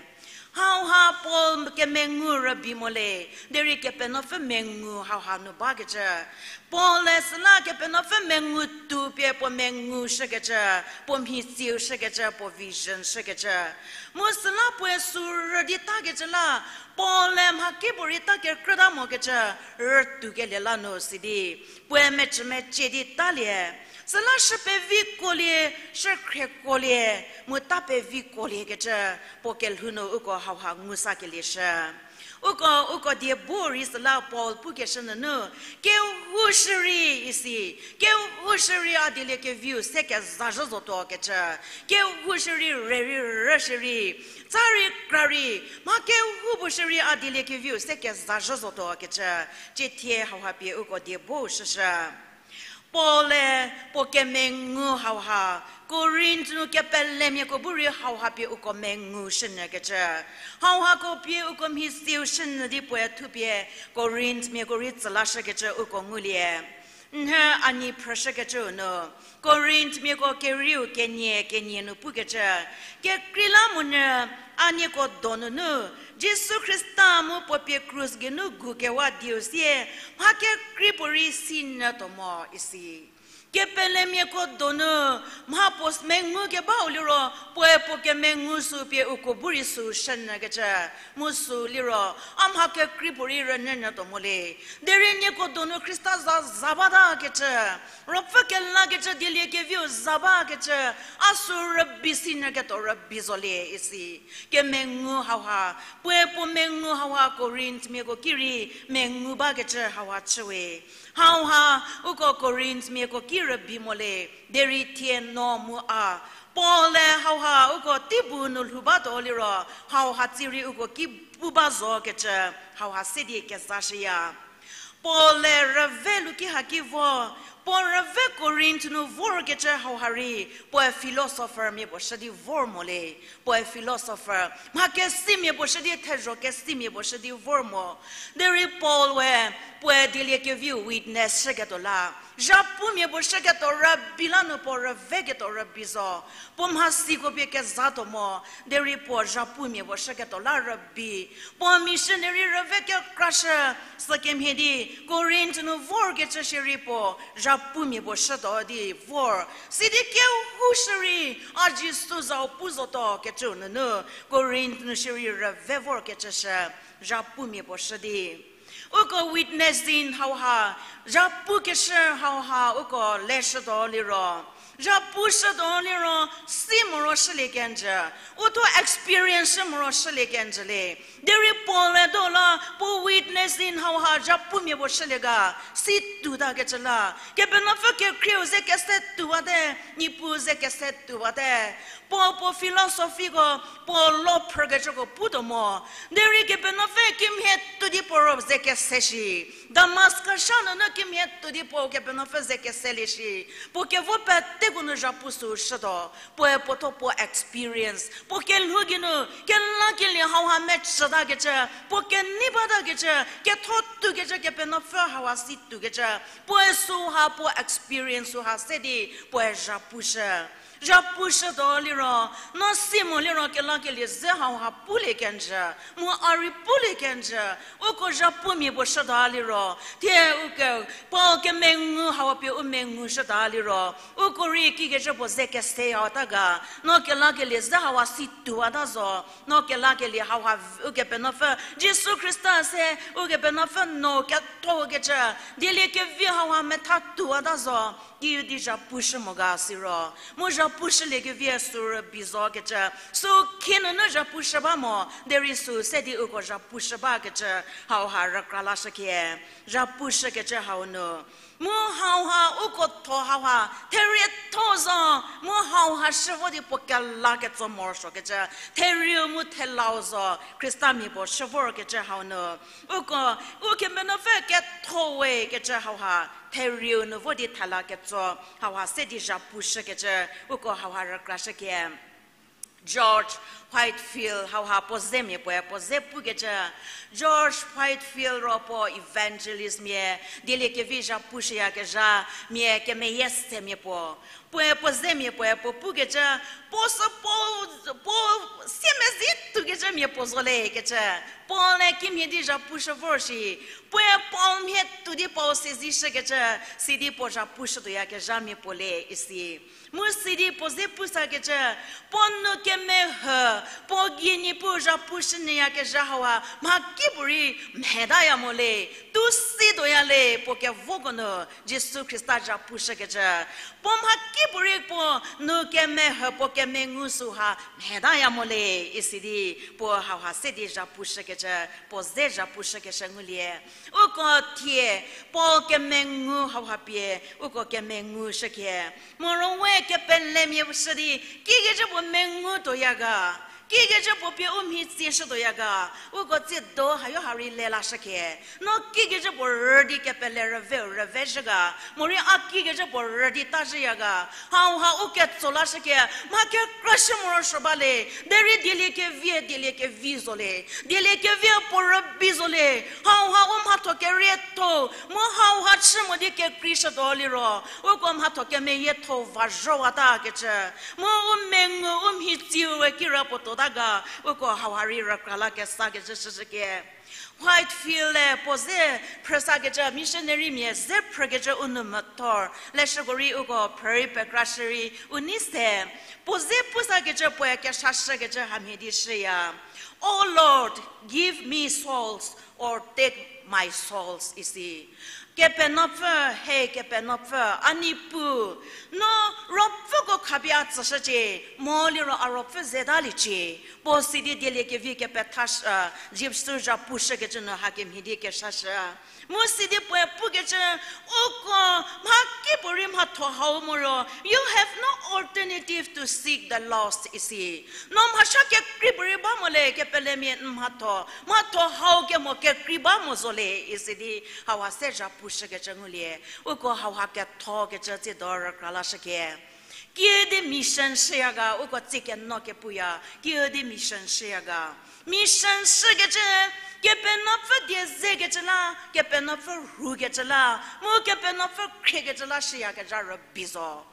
Hauha Paul kemengu rübei mo le, derei Kepenuopfü mengu hauha nu bakecü. Paul-e süla Kepenuopfü mengu tuo pie puo mengu shükecü, puo mhitsiu shükecü, puo vision shükecü. Mu süla puoe sü rüditakecü la, Paul-e mha kipuorei ta kekrüta mokecü, rütuokelie la nu sidi, puoe mecü mecie di talie. Süla shü pevikuolie, shü khriekuolie, mu ta pevikuoliekecü, puo kelhou nu uko hauha ngu sakelie shü. Uko, uko die bu rei süla Paul pukeshü nunu, kehou shürei isi, kehou shürei a dieliekeviu se kezazhü zotuokecü, kehou shürei rei rei rü shürei, tsa rei kra rei, mha kehoupuo shürei a dieliekeviu se kezazhü zotuokecü, cie thie hauha pie uko die bu shüshü. Paul-e puo kemengu hauha, Korinth nu kepelemiako bu rei hauha pie uko mengu shünyükecü. Hauhako pie uko mhitsiu shünyü di puoe thupie Korinthmiako rei tsülashükecü uko ngulie. Nhü a nyi phrüshükecüu nu, Korinthmiako kerieu kenie kenie nu pukecü, kekreilamonyü a nieko donunu, Jisu Khrista mu puo pie krus geinu gukewa dieu sie, mha kekreipuorei sinyütuo mo isi. Kepelemiako donu mha puo mengu kebau liro, puoe puo kemengu sü pie uko bu rei sü shünyükecü, mu sü liro, a mha kekrei puorei rünyünyü tuo mo le. Derei nieko donu Khrista za za batakecü, Ruopfü kelakecü dieliekeviu za bakecü, a sü rübei sinyüketuo rübei zolie isi. Kemengu hauha, puoe puo mengu hauha Korinthmiako ki rei mengu bakecü hauha chüwe. Hauha uko Korinthmiako ki rübei mo le, derei thie no mu a, Paul-e hauha uko teibu nu lhou batuo liro, hauha tsie rei uko ki pu ba zokecü, hauha se di kezashüya. Paul-e rüve luki haki vo, puo rüve Korinth nu vorkecü hauha rei, puoe philosopher mia puo shü di vor mo le, puoe philosopher, mha kesimia puo shü di thezho kesimia puo shü di vor mo. Derei Paul-e, puoe dieliekeviu witness shüketuo la, zhapumia puo shüketuo rübei la nu puo rüveketuo rübei zo. Puo mhasiko pie kezatuo mo, derei puo zhapumia puo shüketuo la rübei. Puo missionary rüve kekrashü, sükemhie di, Korinth nu vorkecü shierei puo, zhapumia puo shütuo di vor. Sidi kehou shierei, a Jisu zau pu zotuo kecü nunu, Korinth nu shierei rüve vorkecü shü, zhapumia puo shü di. Uko witnessing hauha, zhapukeshü hauha uko leshütuo liro. Zhapushütuo liro, si moro shülie kenjü. Uthuo experience shü moro shülie kenjü le. Derei Paul-e do la, puo witnessing hauha zhapumia puo shülie ga, si tuotakecü la. Kepenuopfü kekhrieu ze kese tuowate, Niepuu ze kese tuowate. Puo puo philosophyko, puo lo phrükecüko putuo mo. Derei Kepenuopfü kimhie tuo di puo ro ze kese shi. Damascus sha nunu kimhie tuo di puo Kepenuopfü ze keselie shi. Puo kevo peteko nu zhapu sü shütuo. Puoe puothuo puo experience, puo kelhou geinu, kelakelie hauha mechütakecü, puo kenei batakecü, ketho tuokecü Kepenuopfü hauha si tuokecü, puoe süha puo experience süha se di, puoe zhapushü. Zhapushütuo liro, no si mo liro kelakelie ze hauha pulie kenjü, mu a rei pulie kenjü, uko zhapumia puo shüta liro, thie uko, Paul kemengu hauha pie u mengu shüta liro, uko rei kikecü puo ze keseyata ga, no kelakelie ze hauha si tuowata zo, no kelakelie hauha Ukepenuopfü, Jisu Khrista se, Ukepenuopfü no kethokecü, dieliekevi hauha metha tuowata zo, kiu di zhapushü mo ga siro. Mu zhapushüliekevi sü rübei zokecü, sü khinunu zhapushü ba mo, derei sü se di uko zhapushü bakecü, hauha rükra lashükhie, zhapushükecü hau nu. Mu hauha uko tho hauha, therietho zo, mu hauha shü vo di puo kela ketso morosuokecü, therieu mu thelau zo, Khristamia puo shü vorkecü hau nu. Uko, Ukepenuopfü ketho we kecü hauha, therieu nu vo di thela ketso, hauha se di zhapushükecü, uko hauha rükrashükhie. George Whitefield hauha puo zemia puoe puo ze pukecü. George Whitefield ro puo evangelist mia, dieliekevi zhapushüyakezha mia kemeyie semia puo. Puoe puo zemia puoe puo pukecü, puo sü puo, puo siemezi tuokecü mia puo zo le kecü. Paul-e kimhie di zhapushü vor shi, puoe Paul mhie tuo di Paul siezishükecü, sidi puo zhapushütuoyakezha mia puo le isi. Mu sidi puo ze pusakecü, puo nu kemehü, puo gei Niepuu zhapushünyüyakezha hauha mhakipuorei mhetaya mo le, tusituoya le, puo kevoko nu Jisu Khrista zhapushükecü. Puo mhakipuorei puo nu kemehü puo kemengu süha mhetaya mo le, isi di puo hauha se di zhapushükecü, puo ze zhapushükecü ngulie. Uko thie, Paul kemengu hauha pie, uko kemengu shükhie. Morowe kepelemia shü di, kikecü puo mengu tuoya ga, kikecü puo pie u mhi tsie shütuoya ga, uko tsiedo hayo ha rei le lashükhie. No kikecü puo rü di kepele rüveu rüvezhü ga, morei a kikecü puo rü di tazhüya ga, hauha u ketso lashükhie, mha kekrashü morosuo ba le, derei dieliekevie dieliekevi zo le, dieliekevie puo rübei zo le, hauha u mhatho kerietho, mu hauha chü mo di kekreishütuo liro, uko mhatho kemeyietho va zhowata kecü, mu u mengu u mhi tsiu we kirapuo tuota ga, uko hauha rei rükra la kesa kecü shüshüke. Whitefield-e puo ze phrüsakecü, missionarymia ze phrükecü u nou methor leshüko rei uko phrü rei pekra shürei u nei se. Puo ze pusakecü puoe kesa shükecü hamhie di shüya. Oh Lord, give me souls or take my souls, isi. Kepenuopfü, he Kepenuopfü, a Niepuu, no ruopfüko khapie a tsüshücie, mo liro a ruopfü zetalie cie. Puo sidi dieliekevi kepetha, Jisu zhapu shükecü nu hakemhie di kesa shü. Mu sidi puoe pukecü, uko mhakipuorei mhatho hau mo ro, you have no alternative to seek the lost, isi. No mhasa kekrei puorei ba mo le, kepelemia n mhatho, mhatho hau kemo kekrei ba mo zo le, isi di hauha se zhapu shükecü ngulie. Uko hauha kethokecü tsiedo rükra lashüke. Kiüdi mission shüya ga, uko tsie keno kepuya, kiüdi mission shüya ga. Mission shükecü, Kepenuopfü die zekecü la, Kepenuopfü rhukecü la, mu Kepenuopfü khriekecü la shüyakezha rübei zo.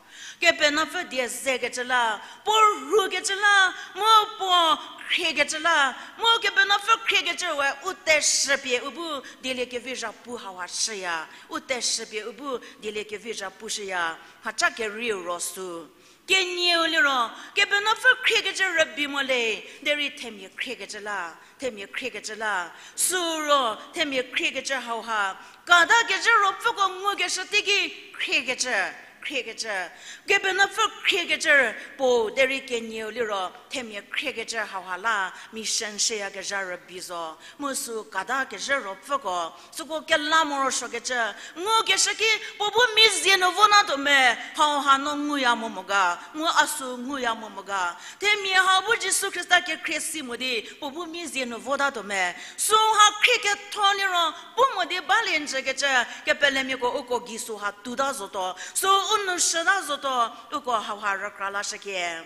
Kepenuopfü die zekecü la, puo rhukecü la, mu puo khriekecü la, mu Kepenuopfü khriekecü we u teshüpie u bu dieliekevi zhapu hauha shüya, u teshüpie u bu dieliekevi zhapu shüya, mhaca kerieu ro sü. Kenieu liro, Kepenuopfü khriekecü rübei mo le, derei themia khriekecü la, themia khriekecü la, süro themia khriekecü hauha, kadakezhü ruopfüko ngukeshü teiki khriekecü, khriekecü, Kepenuopfü khriekecü puo derei kenieu liro themia khriekecü hauha la mission shüyakezha rübei zo. Mu sü kadakezhü ruopfüko süko kela morosuokecü, ngukeshü ki puo bu mi zie nu vo na tuo me, hauha no nguya mo mo ga, mu a sü nguya mo mo ga. Themia hau bu Jisu Khrista kekhrie si mo di puo bu mi zie nu vota tuo me. Süha khrie ketho liro pu mo di balie njükecü, kepelemiako uko gei süha tuta zotuo, sü u nou shüta zotuo, uko hauha rükra lashükie.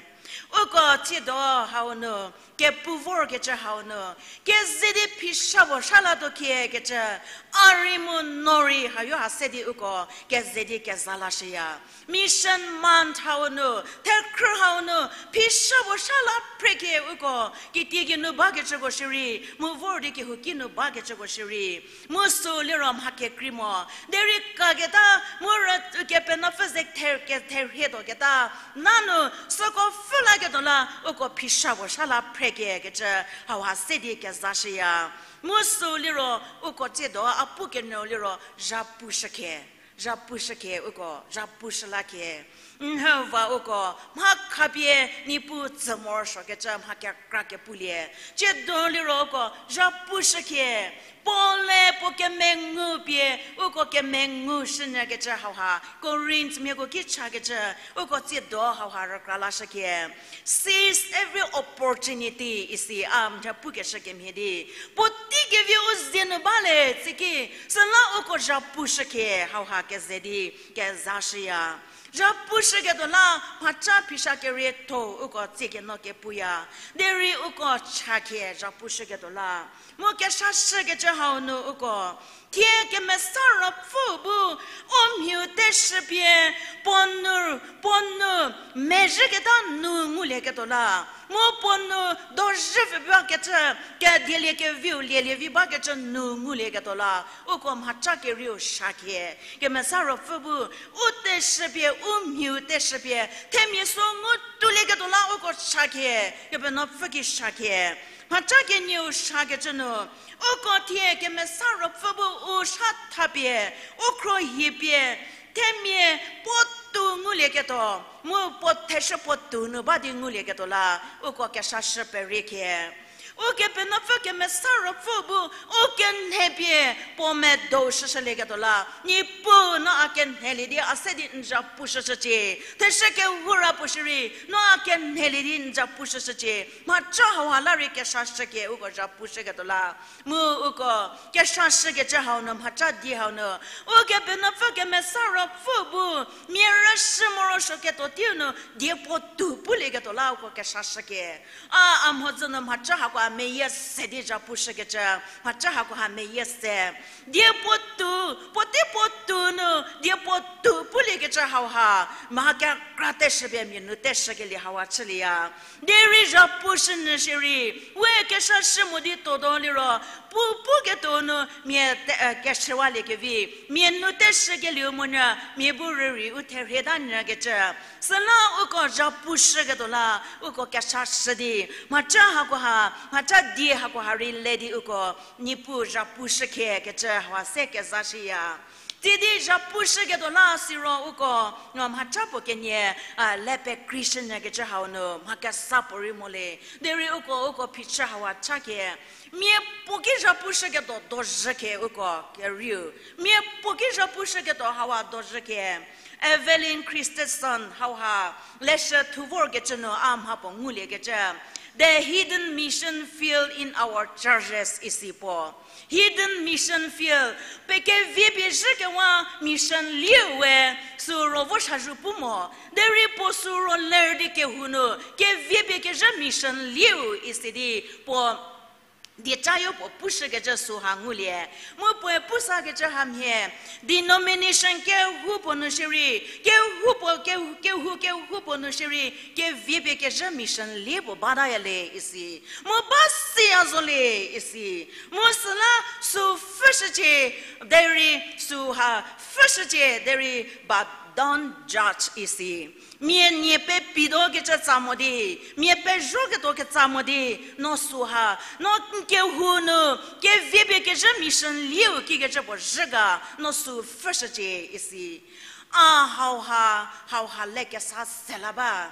Uko tsiedo hau nu, kepu vorkecü hau nu, keze di phi sha puo sha latuo kiekecü, a rei mu no rei hayo ha se di uko keze di keza lashüya. Mission month hau nu, thekhrü hau nu, phi sha puo sha la phrekie uko, kitiekie nu bakecüko shierei, mu vor di kehouki nu bakecüko shierei, mu sü liro mha kekrei mo, derei kaketa, mu rü Kepenuopfü ze kethe-, ketherhie tuoketa, nanu süko pfhü laketuo la, uko phi sha puo sha la phrekiekecü, hauha se di keza shüya. Mu sü liro, uko tsiedo a pu kenyü liro, zhapu shükhie, zhapu shükhie uko, zhapu shü lakhie. Nhüva uko, mha khapie Niepuu tsü morosuokecü mha kekra kepulie. Tsiedo liro uko, zhapu shükhie. Paul-e puo kemengu pie, uko kemengu shünyükecü hauha, Korinthmiako ki chakecü, uko tsiedo hauha rükra lashükhie. Seize every opportunity, isi a mha pukeshü kemhie di. Puotei kevi u zie nu ba le, tsiki, süla uko zhapu shükhie, hauha keze di, keza shüya. Zhapu shüketuo la, mhaca phi sha kerietho uko tsie keno kepuya. Derei uko chakhie zhapu shüketuo la. Mu kesa shükecü hau nu uko. Thie Kemesa Ruopfü bu, u mhiu teshüpie, puo nu, puo nu, mezhüketa nu ngulieketuo la. Mu puo nu, dozhü pfü bakecü, kedielie keviu lielie vi bakecü nu ngulieketuo la. Uko mhaca kerieu chakhie. Kemesa Ruopfü bu, u teshüpie, u mhiu teshüpie, themia sü ngu tulieketuo la uko chakhie, Kepenuopfü ki chakhie. Mhaca kenieu chakecü nu, uko thie Kemesa Ruopfü bu u sha thapie, u khruohipie, themia puo tou ngulieketuo, mu puo theshü puo tou nu ba di ngulieketuo la, uko kesa shü periekhie. Ukepenuopfü Kemesa Ruopfü bu, u kenhepie, puo medou shüshülieketuo la, Niepuu no a kenhelie di a se di n zhapu shüshücie, theshü kehou ra puo shierei, no a kenhelie di n zhapu shüshücie, mhaca hauha la rei kesa shükhie uko zhapu shüketuo la. Mu uko, kesa shükecü hau nu, mhaca di hau nu, Ukepenuopfü Kemesa Ruopfü bu, mia rüshü morosuo ketuo teiu nu, die puo tou pulieketuo la uko kesa shükhie. A, a mhodzü nu mhaca hako meyie se di zhapushükecü, mhaca hakoha meyie se. Die puotou, puotei puotou nu, die puotou puliekecü hauha, mha kekra teshü pie mia nu teshükelie hauha chülieya. Derei zhapushünyü shierei, we kesa shü mo di tuotuo liro, pu, puketuo nu mia te, eh, keshüwaliekevi, mia nu teshükelieu monyü, mia bu rürei u therhie ta nyükecü. Süla uko zhapushüketuo la, uko kesa shü di, mhaca hakoha, mhaca die hakoha rei le di uko, Niepuu zhapushükecü hauha se kezashüya. Tsidi zhapushüketuo la siro uko, no mhaca puo kenie, a, le pekreishünyükecü hau nu, mha kesa puorei mo le. Derei uko, uko phichü hauha cha kie. Mia puo ki zhapushüketuo dozhükhie uko kerieu. Mia puo ki zhapushüketuo hauha dozhükhie. Evelyn Christensen hauha, leshü thu vorkecü nu a mha puo nguliekecü. The hidden mission field in our churches isi puo. Hidden mission field, pe keviepie zhükewa mission lieu we, süu ro vo shazhu pu mo. Derei puo süu ro ler di kehou nu, keviepie kezhü mission lieu isi di puo diecayo puo pushükecü süha ngulie. Mu puoe pusakecü hamhie, denomination kehoupuo nu shierei, kehoupuo, ke-, kehou kehoupuo nu shierei, keviepie kezhü mission lie puo bataya le isi. Mu ba siya zo le isi. Mu süla süu pfhüshücie, derei süha pfhüshücie, derei but don't judge isi. Mia nie pepituo kecü tsa mo di, mia pezhoketuo ketsa mo di, no süha, no n kehou nu, keviepie kezhü mission lieu kikecü puo zhü ga, no süu pfhüshücie isi. A hauha, hauha le kesa sela ba.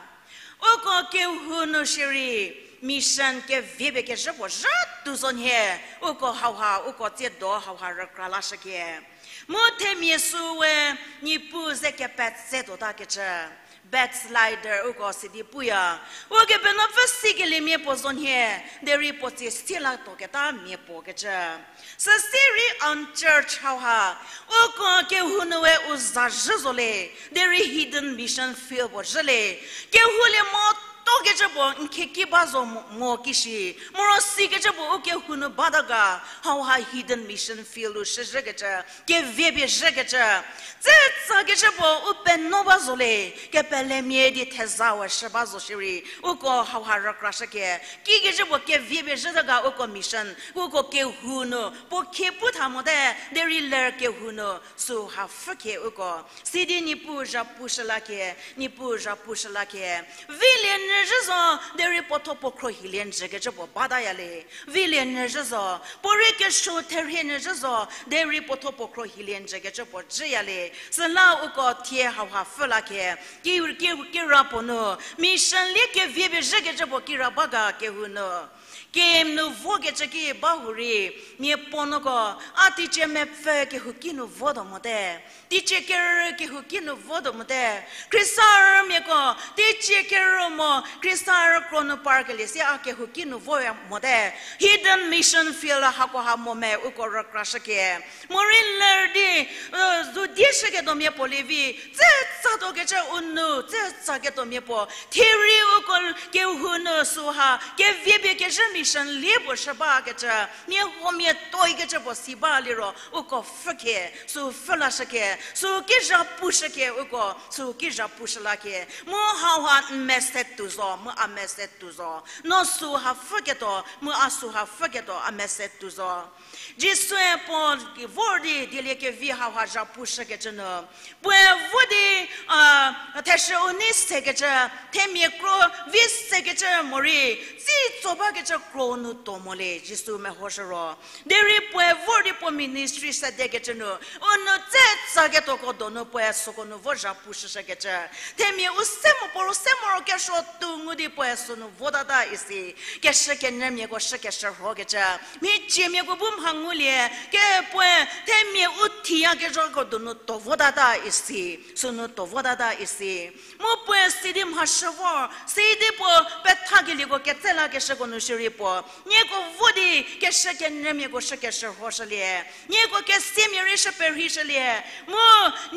Uko kehou nu shierei, mission keviepie kezhü puo zhü tuo zo nhie, uko hauha, uko tsiedo hauha rükra lashükie. Mu themia süu we, Niepuu ze kepetse tuotakecü. Backslider uko sidi puya. Ukepenuopfü sikeliemia puo zo nhie, derei puo tsie sielatuoketa mia puo kecü. Süsirei unchurched hauha, uko kehou nu we u za zhü zo le, derei hidden mission field puo zhü le. Kehoulie motuo kecü puo n khieki ba zo mo, mo kishi. Moro sikecü puo u kehou nu bata ga, hauha hidden mission field u shüzhükecü, keviepie zhükecü. Tse tsakecü puo u penuo ba zo le, kepelemia di theza we shü ba zo shierei, uko hauha rükrashükie. Kikecü puo keviepie zhüta ga uko mission, uko kehou nu, puo khie pu tha mote, derei ler kehou nu, süha pfhükie uko. Sidi Niepuu zhapushü lakie, Niepuu zhapushü lakie. Vilie nyü zhü zo, derei puotho puo khro hilie njükecü puo bataya le. Vilie nyü zhü zo, puorei kesuo therhie nyü zhü zo, derei puotho puo khro hilie njükecü puo jüya le. Süla uko thie hauha pfhü lakie. Ki, ki, kira puo nu, mission lie keviepie zhükecü puo kira ba ga kehou nu. Camp nu vokecü ki ba hurei, mia puo nuko, a teicie mepfü kehouki nu votuo mote. Teicie kerü kehouki nu votuo mote. Khrisarümiako, teicie kerü mo, Khrisarü kro nu parkelie si a kehouki nu voya mote. Hidden mission field hakoha mo me uko rükrashükie. Morei ler di, u, zu die shüketuomia puo lievi, tse tsatuokecü u nu, tse tsaketuomia puo. Thierei uko kehou nu süha, keviepie kezhü mission lie puo shü bakecü, mia huomia toikecü puo si ba liro, uko pfhükie, süu pfhü lashükie, süu ki zhapushükie uko, süu ki zhapushü lakie. Mu hauha n mese tuo zo, mu a mese tuo zo. No süha pfhüketuo, mu a süha pfhüketuo, a mese tuo zo. Jisue puo vor di dieliekevi hauha zhapushükecü nu. Puoe vo di, a, theshü u nei sekecü, themia kro vi sekecü morei, tsi tso bakecü kro nu tuo mo le, Jisu mehoshü ro. Derei puoe vor di puo ministry sedekecü nu, u nu tse tsaketuoko donu puoe süko nu vo zhapushüshükecü. Themia u se mo puo ro se morokesuo tuo ngu di puoe sünu votata isi. Keshü kenyümiako shükeshürhokecü. Mhiciemiako bu mha ngulie, ke puoe themia u thiyakezhako donu tuo votata isi. Sünu tuo votata isi. Mu puoe sidi mhashü vor, sidi puo pethakelieko ketse lakeshüko nu shierei puo, nieko vo di keshü kenyümiako shükeshürhoshülie. Nieko kesiamia rei shü perheishülie. Mu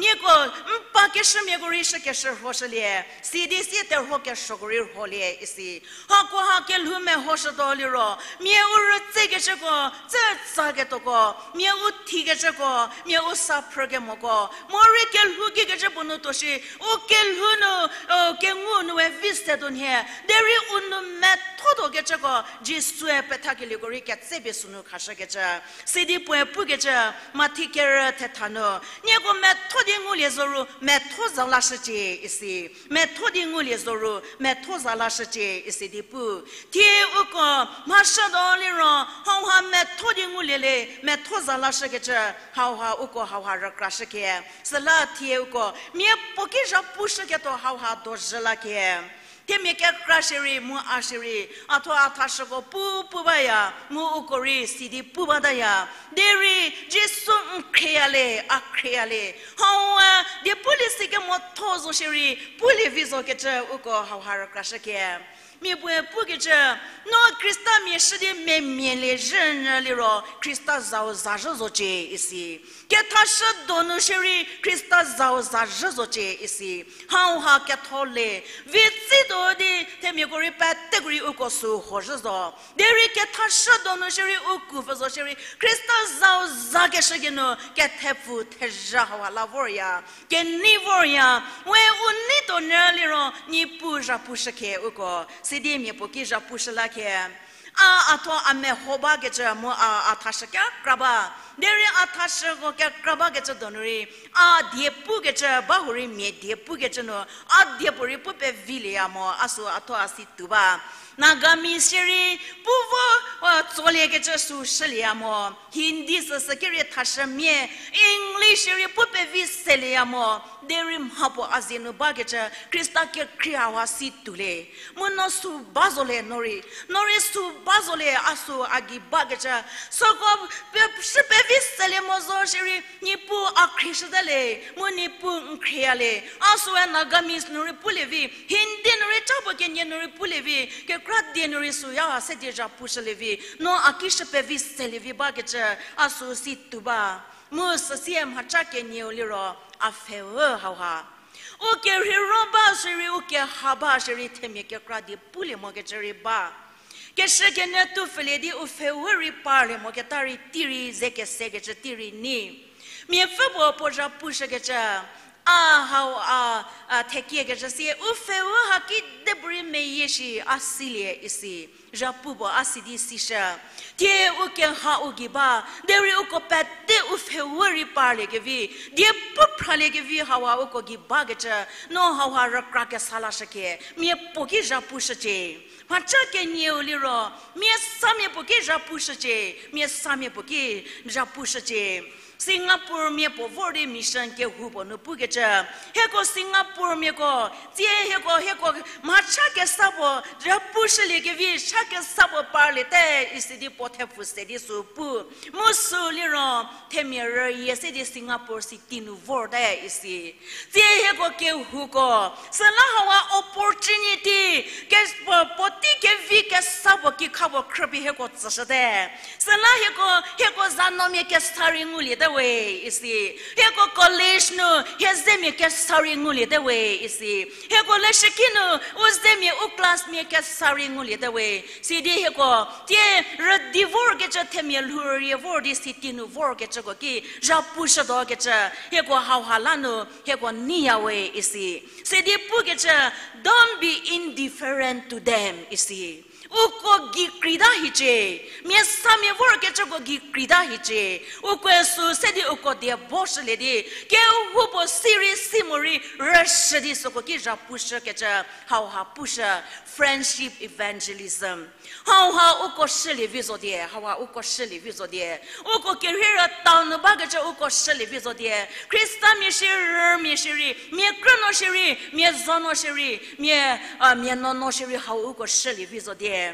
nieko n pa keshümiako rei shükeshürhoshülie. Sidi sie terhuo kesuoko rei rholie isi. Hakoha kelhou mehoshütuo liro, mia u rütsekecüko, tse tsaketuoko, mia u thikecüko, mia u sa phrükemoko, morei kelhou kikecü puo nu tuo shi, u kelhou nu, kengu nu we vi se tuo nhie, derei u nou methotuokecüko, Jisue pethakelieko rei ketsepie sünu khashükecü. Sidi puoe pukecü, Mathi kerü thetha nu, nieko metho di ngulie zo ru, metho za lashücie isi. Metho di ngulie zo ru, metho za lashücie isi di pu. Thie uko mhashütuo liro, hauha metho di ngulie le, metho za lashükecü, hauha uko hauha rükrashüke. Süla thie uko, miapuo ki zhapushüketuo hauha dozhü lake. Themia kekra shierei, mu a shierei, a thuo a thashüko pu pu baya, mu uko rei sidi pu bataya. Derei, Jisu n khrieyale, a khrieyale. Hau a, die pulie si kemotho zo shierei, pulie vi zokecü uko hauha rükrashüke. Mia puoe pukecü, no Khristamia shü di memia le zhünyü liro, Khrista zau za zhü zocie isi. Kethashü donu shierei Khrista zau za zhü zocie isi. Hauha ketho le, vitsituo di themiako rei peteko rei uko sü huo zhü zo. Derei kethashü donu shierei u ku pfü zo shierei Khrista zau zakeshü geinu kethepfu thezha hauha la vorya. Kenei vorya, we u neituonyü liro Niepuu zhapushükhe uko, sidi miapuo ki zhapushü lakhe. A, a thuo a meho bakecü mu a, a thashü kekra ba. Derei a thashüko kekra bakecü donu rei, a die pukecü ba hurei mia die pukecü nu, a die puorei pu pevilieya mo, a sü a thuo a si tuo ba. Nagamese shierei, pu vo, a, tsoliekecü sü shülieya mo. Hindi süsü kerei thashü mia, English shierei pu pevi selieya mo. Derei mhapuo a zie nu bakecü, Khrista kekhrie hauha si tuo le. Mu no sü ba zo le no rei, no rei sü ba zo le a sü a gei bakecü. Süko pe, shü pevi selie mo zo shierei, Niepuu a khrieshüte le, mu Niepuu n khrieya le. A süe Nagamese nu rei pulie vi, Hindi nu rei, ca puo kenie nu rei pulie vi, kekra die nu rei süya se di zhapushülie vi, no a ki shü pevi selie vi bakecü, a sü si tuo ba. Mu süsie mhaca kenieu liro, a pfheu hauha. U kerheiro ba shierei, u keha ba shierei, themia kekra die pulie mokecü rei ba. Keshükenyü tu pfülie di u pfheu rei parlie moketa rei tei rei ze kesekecü tei rei nyi. Miapfü puo puo zhapushükecü, a hau a, a thekiekecü sie, u pfheu ha kidepuorei meyie shi a silie isi. Zhapu puo a si di sishü. Thie u keha u gei ba, derei uko pete u pfheu rei parlie kevi, die pu phralie kevi hauha uko gei bakecü, no hauha rükra kesa lashüke, miapuo ki zhapushücie. Mhaca kenieu liro, mia samia puo ki zhapushücie, mia samia puo ki zhapushücie. Singapore mia puo vor di mission kehou puo nu pukecü, hieko Singapore miako, tsie hieko, hieko mhaca kesa puo zhapushülie kevi, cha kesa puo parliete, isi di puo thepfu se di sü pu. Mu sü liro, themia rüyie se di Singapore city nu vorte isi. Tsie hieko kehouko, süla hauha opportunity, ke, puo, puotei kevi kesa puo kikha puo khrüpie hieko tsüshüte. Süla hieko, hieko zanuomia kesa rei nguliete we, isi. Hieko college nu, hie zemia kesa rei nguliete we, isi. Hieko leshüki nu, u zemia u classmia kesa rei nguliete we. Sidi hieko, tie rüdi vorkecü themia lhou rüyie vor di city nu vorkecüko ki, zhapushütuokecü, hieko hauha la nu, hieko neiya we, isi. Sidi pukecü, don't be indifferent to them, isi. Uko gei kreita hiecie, mia samia vorkecüko gei kreita hiecie, ukoe sü se di uko die boshülie di, kehoupuo si rei si morei rüshü di süko ki zhapushükecü, hauha pushü, friendship evangelism. Hauha uko shülie vi zo die, hauha uko shülie vi zo die. Uko kerheiro town nu bakecü uko shülie vi zo die. Khristamia shierei, mia shierei, mia krünuo shierei, mia zonuo shierei, mia, a, mia nuonuo shierei hau uko shülie vi zo die.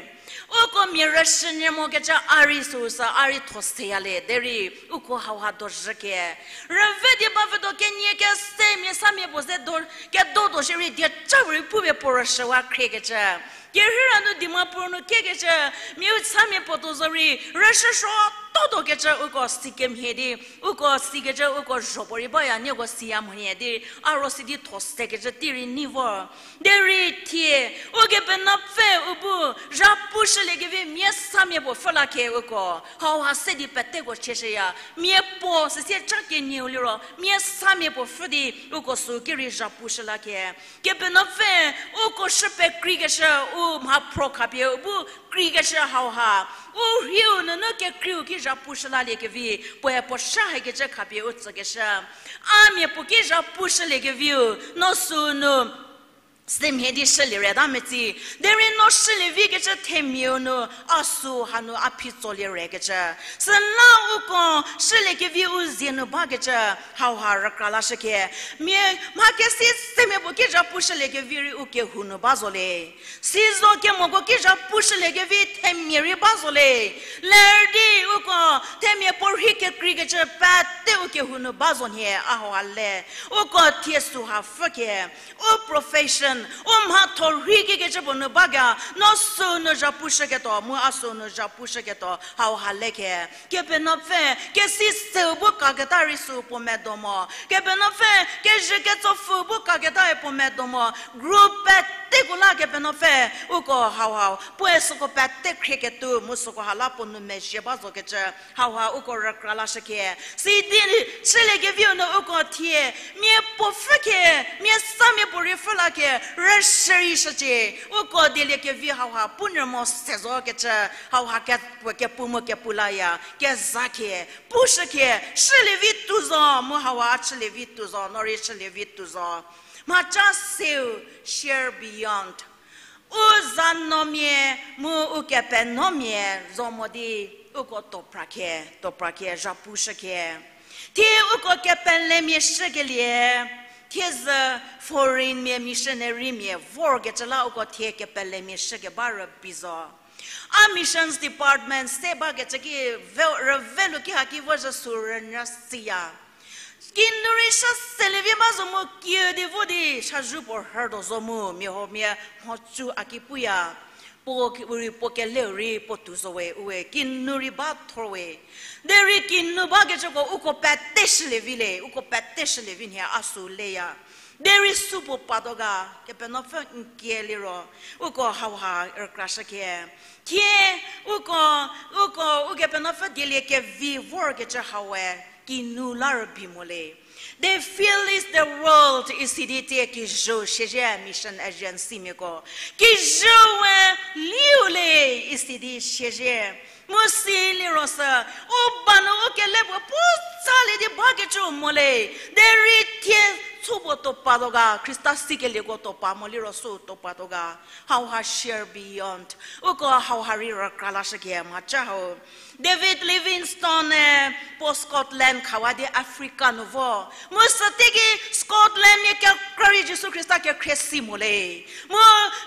Uko mia rüshünyü mokecü a rei süu sü a rei tho seya le derei uko hauha dozhüke. Rüve di bavüdo kenie kese mia samia puo ze do, kedo do shierei dieca rei pupie puo rüshüwa khriekecü. Kerheira nu Dimapur nu kiekecü, mia samia puo tuo zorei rüshüsuo tuotuo kecü uko si kemhie di, uko sikecü uko zho puorei baya nieko siya mhie di, a ro si di tho sekecü tei rei nei vo. Derei thie, Ukepenuopfü u bu zhapu shüliekevi mia samia puo pfhü la ke uko hauha se di peteko chieshüya. Mia puo süsie ca kenieu liro mia samia puo pfhü di uko süu ki rei zhapu shü la ke. Kepenuopfü uko shü pekreikeshü u mhaphro khapie u bu kreikeshü hauha, u rhiu nunu kekreiu ki zhapu shü laliekevi puoe puo sha hakecü khapie u tsükeshü. A mia puo ki zhapu shüliekeviu no süu nu sümhie di shülie reta metsi. Derei no shülie vikecü themiau nu a süu hanu a phi tsolie rekecü. Süla uko shüliekevi u zie nu bakecü hauha rükra lashüke. Mia mha kesi semia puo ki zhapu shüliekevi rei u kehou nu ba zo le. Sizo kemoko ki zhapu shüliekevi themia rei ba zo le. Ler di uko themia puo rhi kekreikecü pete u kehou nu ba zo nhie a hauha le. Uko thie süha pfhüke. U profession, u mhatho rhi kikecü puo nu ba ga, no süu nu zhapu shüketuo, mu a süu nu zhapu shüketuo hauha le ke. Kepenuopfü kesi seu bu kaketa rei süu puo medo mo. Kepenuopfü kezhü ketsopfü bu kaketa rei puo medo mo. Group peteko la Kepenuopfü uko hauha puoe süko pete khrieketuo mu süko ha la puo nu mezhie ba zokecü hauha uko rükra lashüke. Sidi shüliekeviu nu uko thie mia puo pfhü ke, mia samia puo rei pfhü la ke, rüshü rei shücie. Uko dieliekevi hauha punyü mo se zokecü hauha kepuo kepu mu kepu laya keza ke, pushü ke, shülie vi tuo zo mu hauha a chülie vi tuo zo, no rei shülie vi tuo zo. Mhaca seu, share beyond. U zanuomia mu u kepenuomia zo mo di uko topra ke, topra ke zhapu shüke. Thie uko kepelemia shükelie, thiezhü foreign mia missionary mia vorkecü la uko thie kepelemia shükeba rübei zo. A missions department se bakecü ki ve, rüvelu ki haki vo zhü sü rünyü siya. Kinu rei shü selie vi ba zo mu kiü di vo di shazhu puo rhütuo zo mu mia huomia mhocu a ki puya. Puo ki, u rei puo keleu rei puo tuo zo we, u we kinu rei ba thor we. Derei kinu bakecüko uko pete shülie vi le, uko pete shülie vi nhie a süu leya. Derei supuo patuo ga, Kepenuopfü n kie liro, uko hauha rükra shüke. Thie uko, uko Ukepenuopfü dieliekevi vorkecü hau we, kinu la rübei mo le. They fill is the world, isidi tie kijüu siezhie mission agency miako. Kijüu we liu le, isidi siezhie. Mu si liro sü, u ba nu u kele puo pu tsalie di bakecü mo le. Derei thie supuo topatuo ga, Khrista sikelieko topa mo liro sü topatuo ga. Hauha share beyond. Uko hauha rei rükra lashüke mhaca hau. David Livingstone-e puo Scotland khawa di Africa nu vo. Mu süteiki Scotland mia kekra rei Jisu Khrista kekhrie si mo le. Mu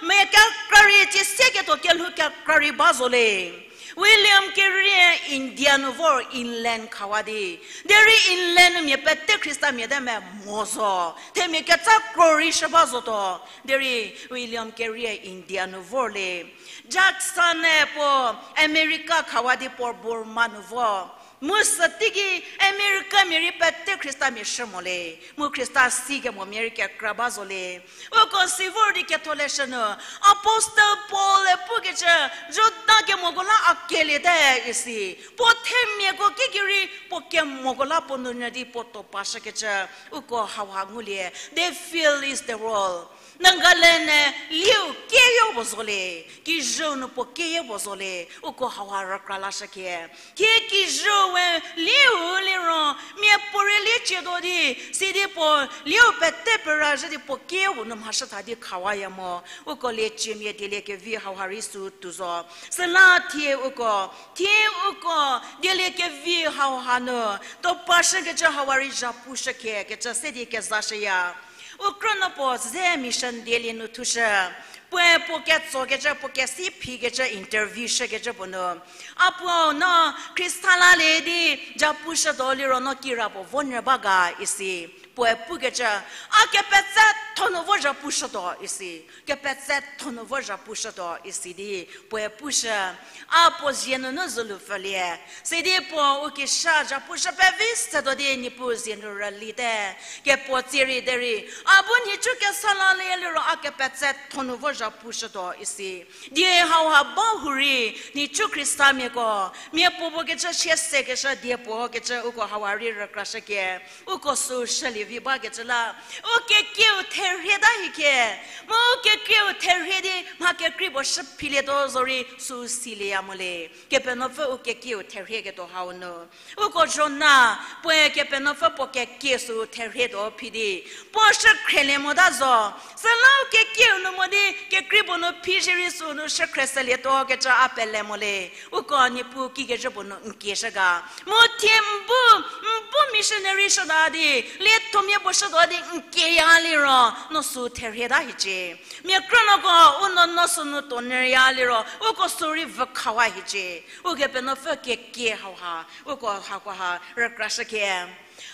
mia kekra rei tsie sieketuo kelhou kekra rei ba zo le. William Carey-e India nu vor, England khawa di. Derei England nu mia pete Khristamia te me mo zo. Themia ketsa kro rei shü ba zotuo. Derei William Carey-e India nu vor le. Judson-e puo America khawa di puo Burma nu vo. Mu süteiki Americamia rei pete Khristamia shü mo le. Mu Khrista sikemomia rei kekra ba zo le. Uko si vor di ketholeshü nu, Apostle Paul-e pukecü, Juda kemoko la a keliete isi. Puo themiako kikirei puo kemoko la puo nounyü di puo topashükecü, uko hauha ngulie, they fill is the world. Nagaland-e liu kieyo puo zo le, kijüu nu puo kieyo puo zo le, uko hauha rükra lashüke. Thie kijüu we liu liro, miapuorei lie cietuo di, sidi puo liu pete pera zhü di puo kieyo puo nu mhashütha di khawaya mo, uko lieciemia dieliekevi hauha rei sü tuo zo. Süla thie uko, thie uko dieliekevi hauha nu, topashükecü hauha rei zhapushüke kecü se di kezashüya. U krünuo puo ze mission dielie nu thushü. Puoe puo ketsokecü, puo kesi phikecü interview shükecü puo nu, a puo no Khrista la le di, japushütuo liro no kira puo vo nyü ba ga isi. Puoe pukecü, a kepetse tho nu vo japushütuo isi. Kepetse tho nu vo japushütuo isi di puoe pushü. A puo zie nunu zülu pfülie. Sidi puo u kisa japushü pevi setuo di Niepuu zie nu rülite. Kepuo tsie rei derei, a bu nhicu kesa la le liro a kepetse tho nu vo japushütuo isi. Die hauha ba hurei, nhicu Khristamiako, miapuo puo kecü sie sekeshü die puo kecü uko hauha rei rükrashükie. Uko sü shülie vi bakecü la, u kekieu therhie ta hiecie. Mu u kekieu therhie di mha kekrei puo shü philietuo zorei sü silieya mo le. Kepenuopfü u kekieu therhieketuo hau nu, uko Jona, puoe Kepenuopfü puo kekie sü therhietuo phi di, puo shü khrielie mota zo. Süla u kekieu nu mo di kekrei puo nu phi shierei sü nu shü khrie selietuo kecü a pele mo le. Uko Niepuu kikecü puo nu n kieshü ga. Mu thie n bu, n bu missionary shüta di, liethomia puo shütuo di n kieya liro, no sü therhie ta hiecie. Mia krünuoko, u nuonuo sünu tuonyüya liro, uko sü rei vükhawa hiecie. Ukepenuopfü kekie hauha, uko hakoha rükrashükie.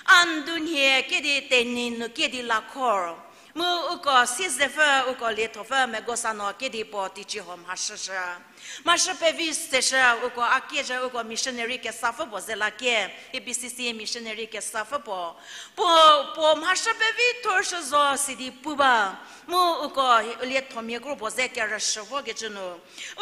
A ndu nhie kedi Tenyidie nu kedi lakhor. Mu uko siezepfü, uko liethopfü Megosa no kedi puo teicie ho mhashüshü. Mhashü pevi seshü uko a kiezhü uko missionary kesapfü puo ze lakie, A B C C missionary kesapfü puo. Puo, puo mhashü pevi thorshü zo sidi pu ba. Mu uko liethomia kro puo ze kerüshü vokecü nu,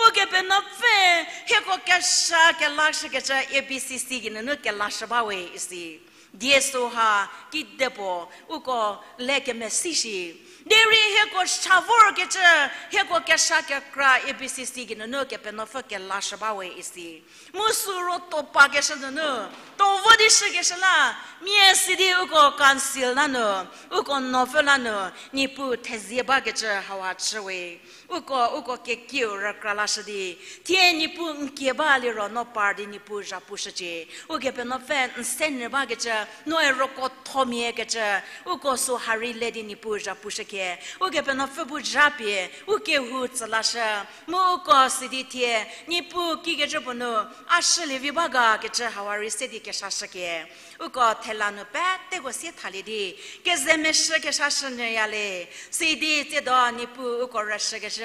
Ukepenuopfü hieko kesha kelashükecü A B C C geinunu kelashü bawe isi. Die süha kidepuo uko le kemesi shi. Derei hieko sha vorkecü, hieko kesha kekra A B C C geinunu Kepenuopfü kelashü bawe isi. Mu sü ro tuo pakeshü nunu, tuo vo di shükeshü la, mia sidi uko council la nu, uko nuopfü la nu, Niepuu thezie bakecü hauha chüwe. Uko, uko kekieu rükra lashü di, thie Niepuu n kie ba liro no par di Niepuu zhapushücie. Ukepenuopfü n se nyü bakecü, noe roko thomia kecü, uko süha rei le di Niepuu zhapushükie. Ukepenuopfü bu zhapie, u kehou tsü lashü. Mu uko sidi thie, Niepuu kikecü puo nu, a shülie vi ba ga kecü hauha rei se di keshashükie. Uko thela nu peteko sie thalie di, keze meshü keshashü nyüya le, sidi tsiedo Niepuu uko rüshükeshü.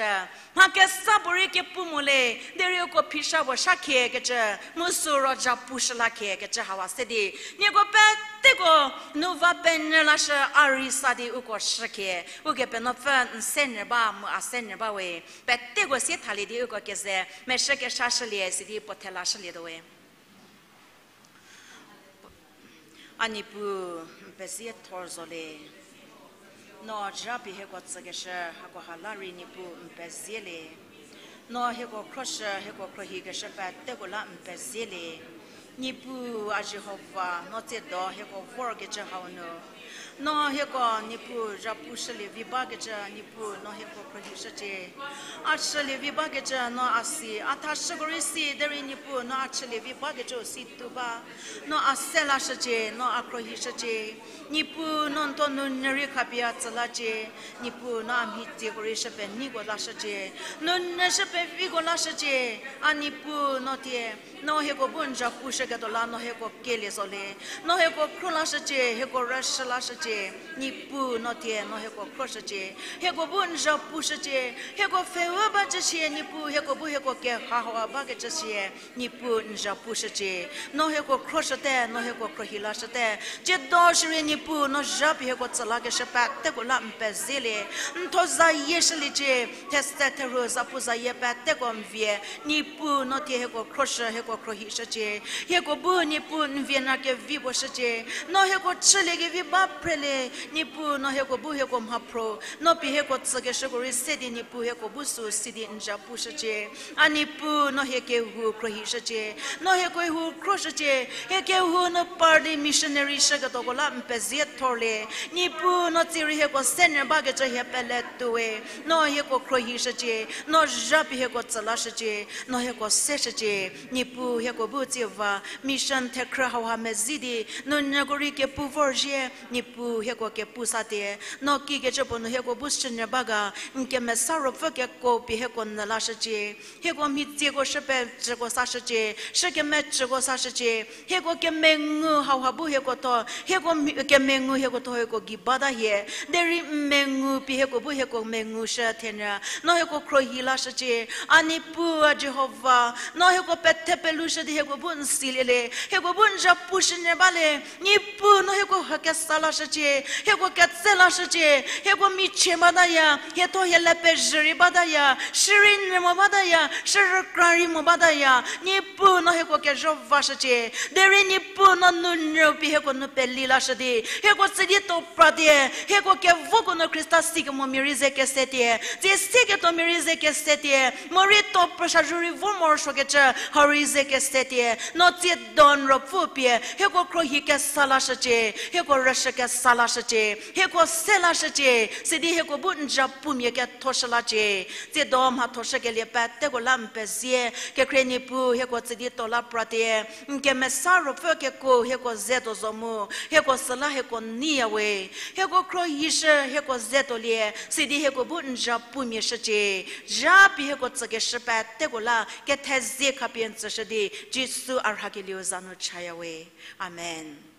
Mha kesa puorei kepu mo le, derei uko phisha puo shakhie kecü, mu sü ro zhapushü lakhie kecü hauha se di, nieko peteko nu va penyü lashü a rei sa di uko shükhie, Ukepenuopfü n se nyü ba mu a se nyü bawe, peteko sie thalie di uko keze meshü keshashülie sidi puo thela shülietuo we. A Niepuu, n pezie thor zo le. No zhapie hieko tsükeshü, hakoha la rei Niepuu n pezie le. No hieko khroshü, hieko khrohikeshü peteko la n pezie le. Niepuu a Jihova, no tsiedo hieko vorkecü hau nu, no hieko Niepuu zhapushülie vi bakecü, Niepuu no hieko khrohishücie. A chülie vi bakecü no a si, a thashüko rei si, derei Niepuu no a chülie vi bakecü si tuo ba. No a se lashücie, no a khrohishücie. Niepuu no n thuo nunyü rei khapie a tsü lacie. Niepuu no a mhitsieko rei shü peneiko lashücie. Nunyü shü peviko lashücie. A Niepuu no thie, no hieko bu n zhapushüketuo la no hieko kelie zo le. No hieko khro lashücie, hieko rüshü lashücie. Niepuu no thie, no hieko khroshücie. Hieko bu n zhapushücie, hieko pfheu ba cü sie, Niepuu hieko bu hieko keha hau bakecü sie, Niepuu n zhapushücie. No hieko khroshüte, no hieko khrohi lashüte. Tsiedo shierei Niepuu no zhapie hieko tsü lakeshü peteko la n pezie le. N thuo zayie shüliecie, these therhu zapu zayie peteko n vie. Niepuu no thie hieko khroshü, hieko khrohishücie. Hieko bu Niepuu n vie na kevi puo shücie. No hieko chüliekevi ba phre le. Niepuu no hieko bu hieko mhaphro, no pie hieko tsükeshüko rei se di Niepuu hieko bu sü si di n zhapushücie. A Niepuu no hie kehou khrohishücie. No hie kehou khroshücie. Hie kehou nu par di missionary shüketuoko la n pezie thor le. Niepuu no tsierei hieko se nyü bakecü hie pele tuowe. No hieko khrohishücie. No zhapie hieko tsü lashücie. No hieko seshücie. Niepuu hieko bu tsie va mission thekhrü hauha mezi di nunyüko rei kepu vorzhie. Niepuu hieko kepu sa tie, no kikecü puo nu hieko bu shünyü ba ga, n kemesa ruopfü kekuo pie hieko nyü lashücie. Hieko mhitsieko shü pecüko sashücie, shü kemecüko sashücie. Hieko kemengu hauha bu hieko tho, hieko mhi-, kemengu hieko tho hieko gei bata hie. Derei n mengu pie hieko bu hieko mengu shü thenyü. No hieko khruohi lashücie. A Niepuu, a Jihova, no hieko pethe pelushü di hieko bu n silie le, hieko bu n zhapu shünyü ba le. Niepuu, no hieko hükesa lashücie, hieko ketse lashücie, hieko michie bataya, hietho hie le pezhü rei bataya, shürei nyü mo bataya, shürükra rei mo bataya. Niepuu, no hieko kezho vashücie. Derei Niepuu, no nunyü pie hieko nu peli lashü di, hieko tsü di to pra tie, hieko kevoko nu Khrista sikemomia rei ze kese tie, tsie sieketuomia rei ze kese tie, morei to peshazhü rei vo morosuokecü hau rei ze kese tie. No tsiedo n ruopfü pie hieko khruohi kesa lashücie, hieko rüshü kesa lashücie, hieko se lashücie, sidi hieko bu n zhapumia kethoshü lacie. Tsiedo mhathoshükelie peteko la n pezie. Kekhrie Niepuu, hieko tsü di to la pra tie, n kemesa ruopfü kekuo hieko ze tuo zo mu, hieko süla hieko neiya we. Hieko khruohishü hieko ze tuolie, sidi hieko bu n zhapumia shücie. Zha pie hieko tsükeshü peteko la kethezie khapie n tsüshü di, Jisu a rhakelieu za nu chaya we. Amen.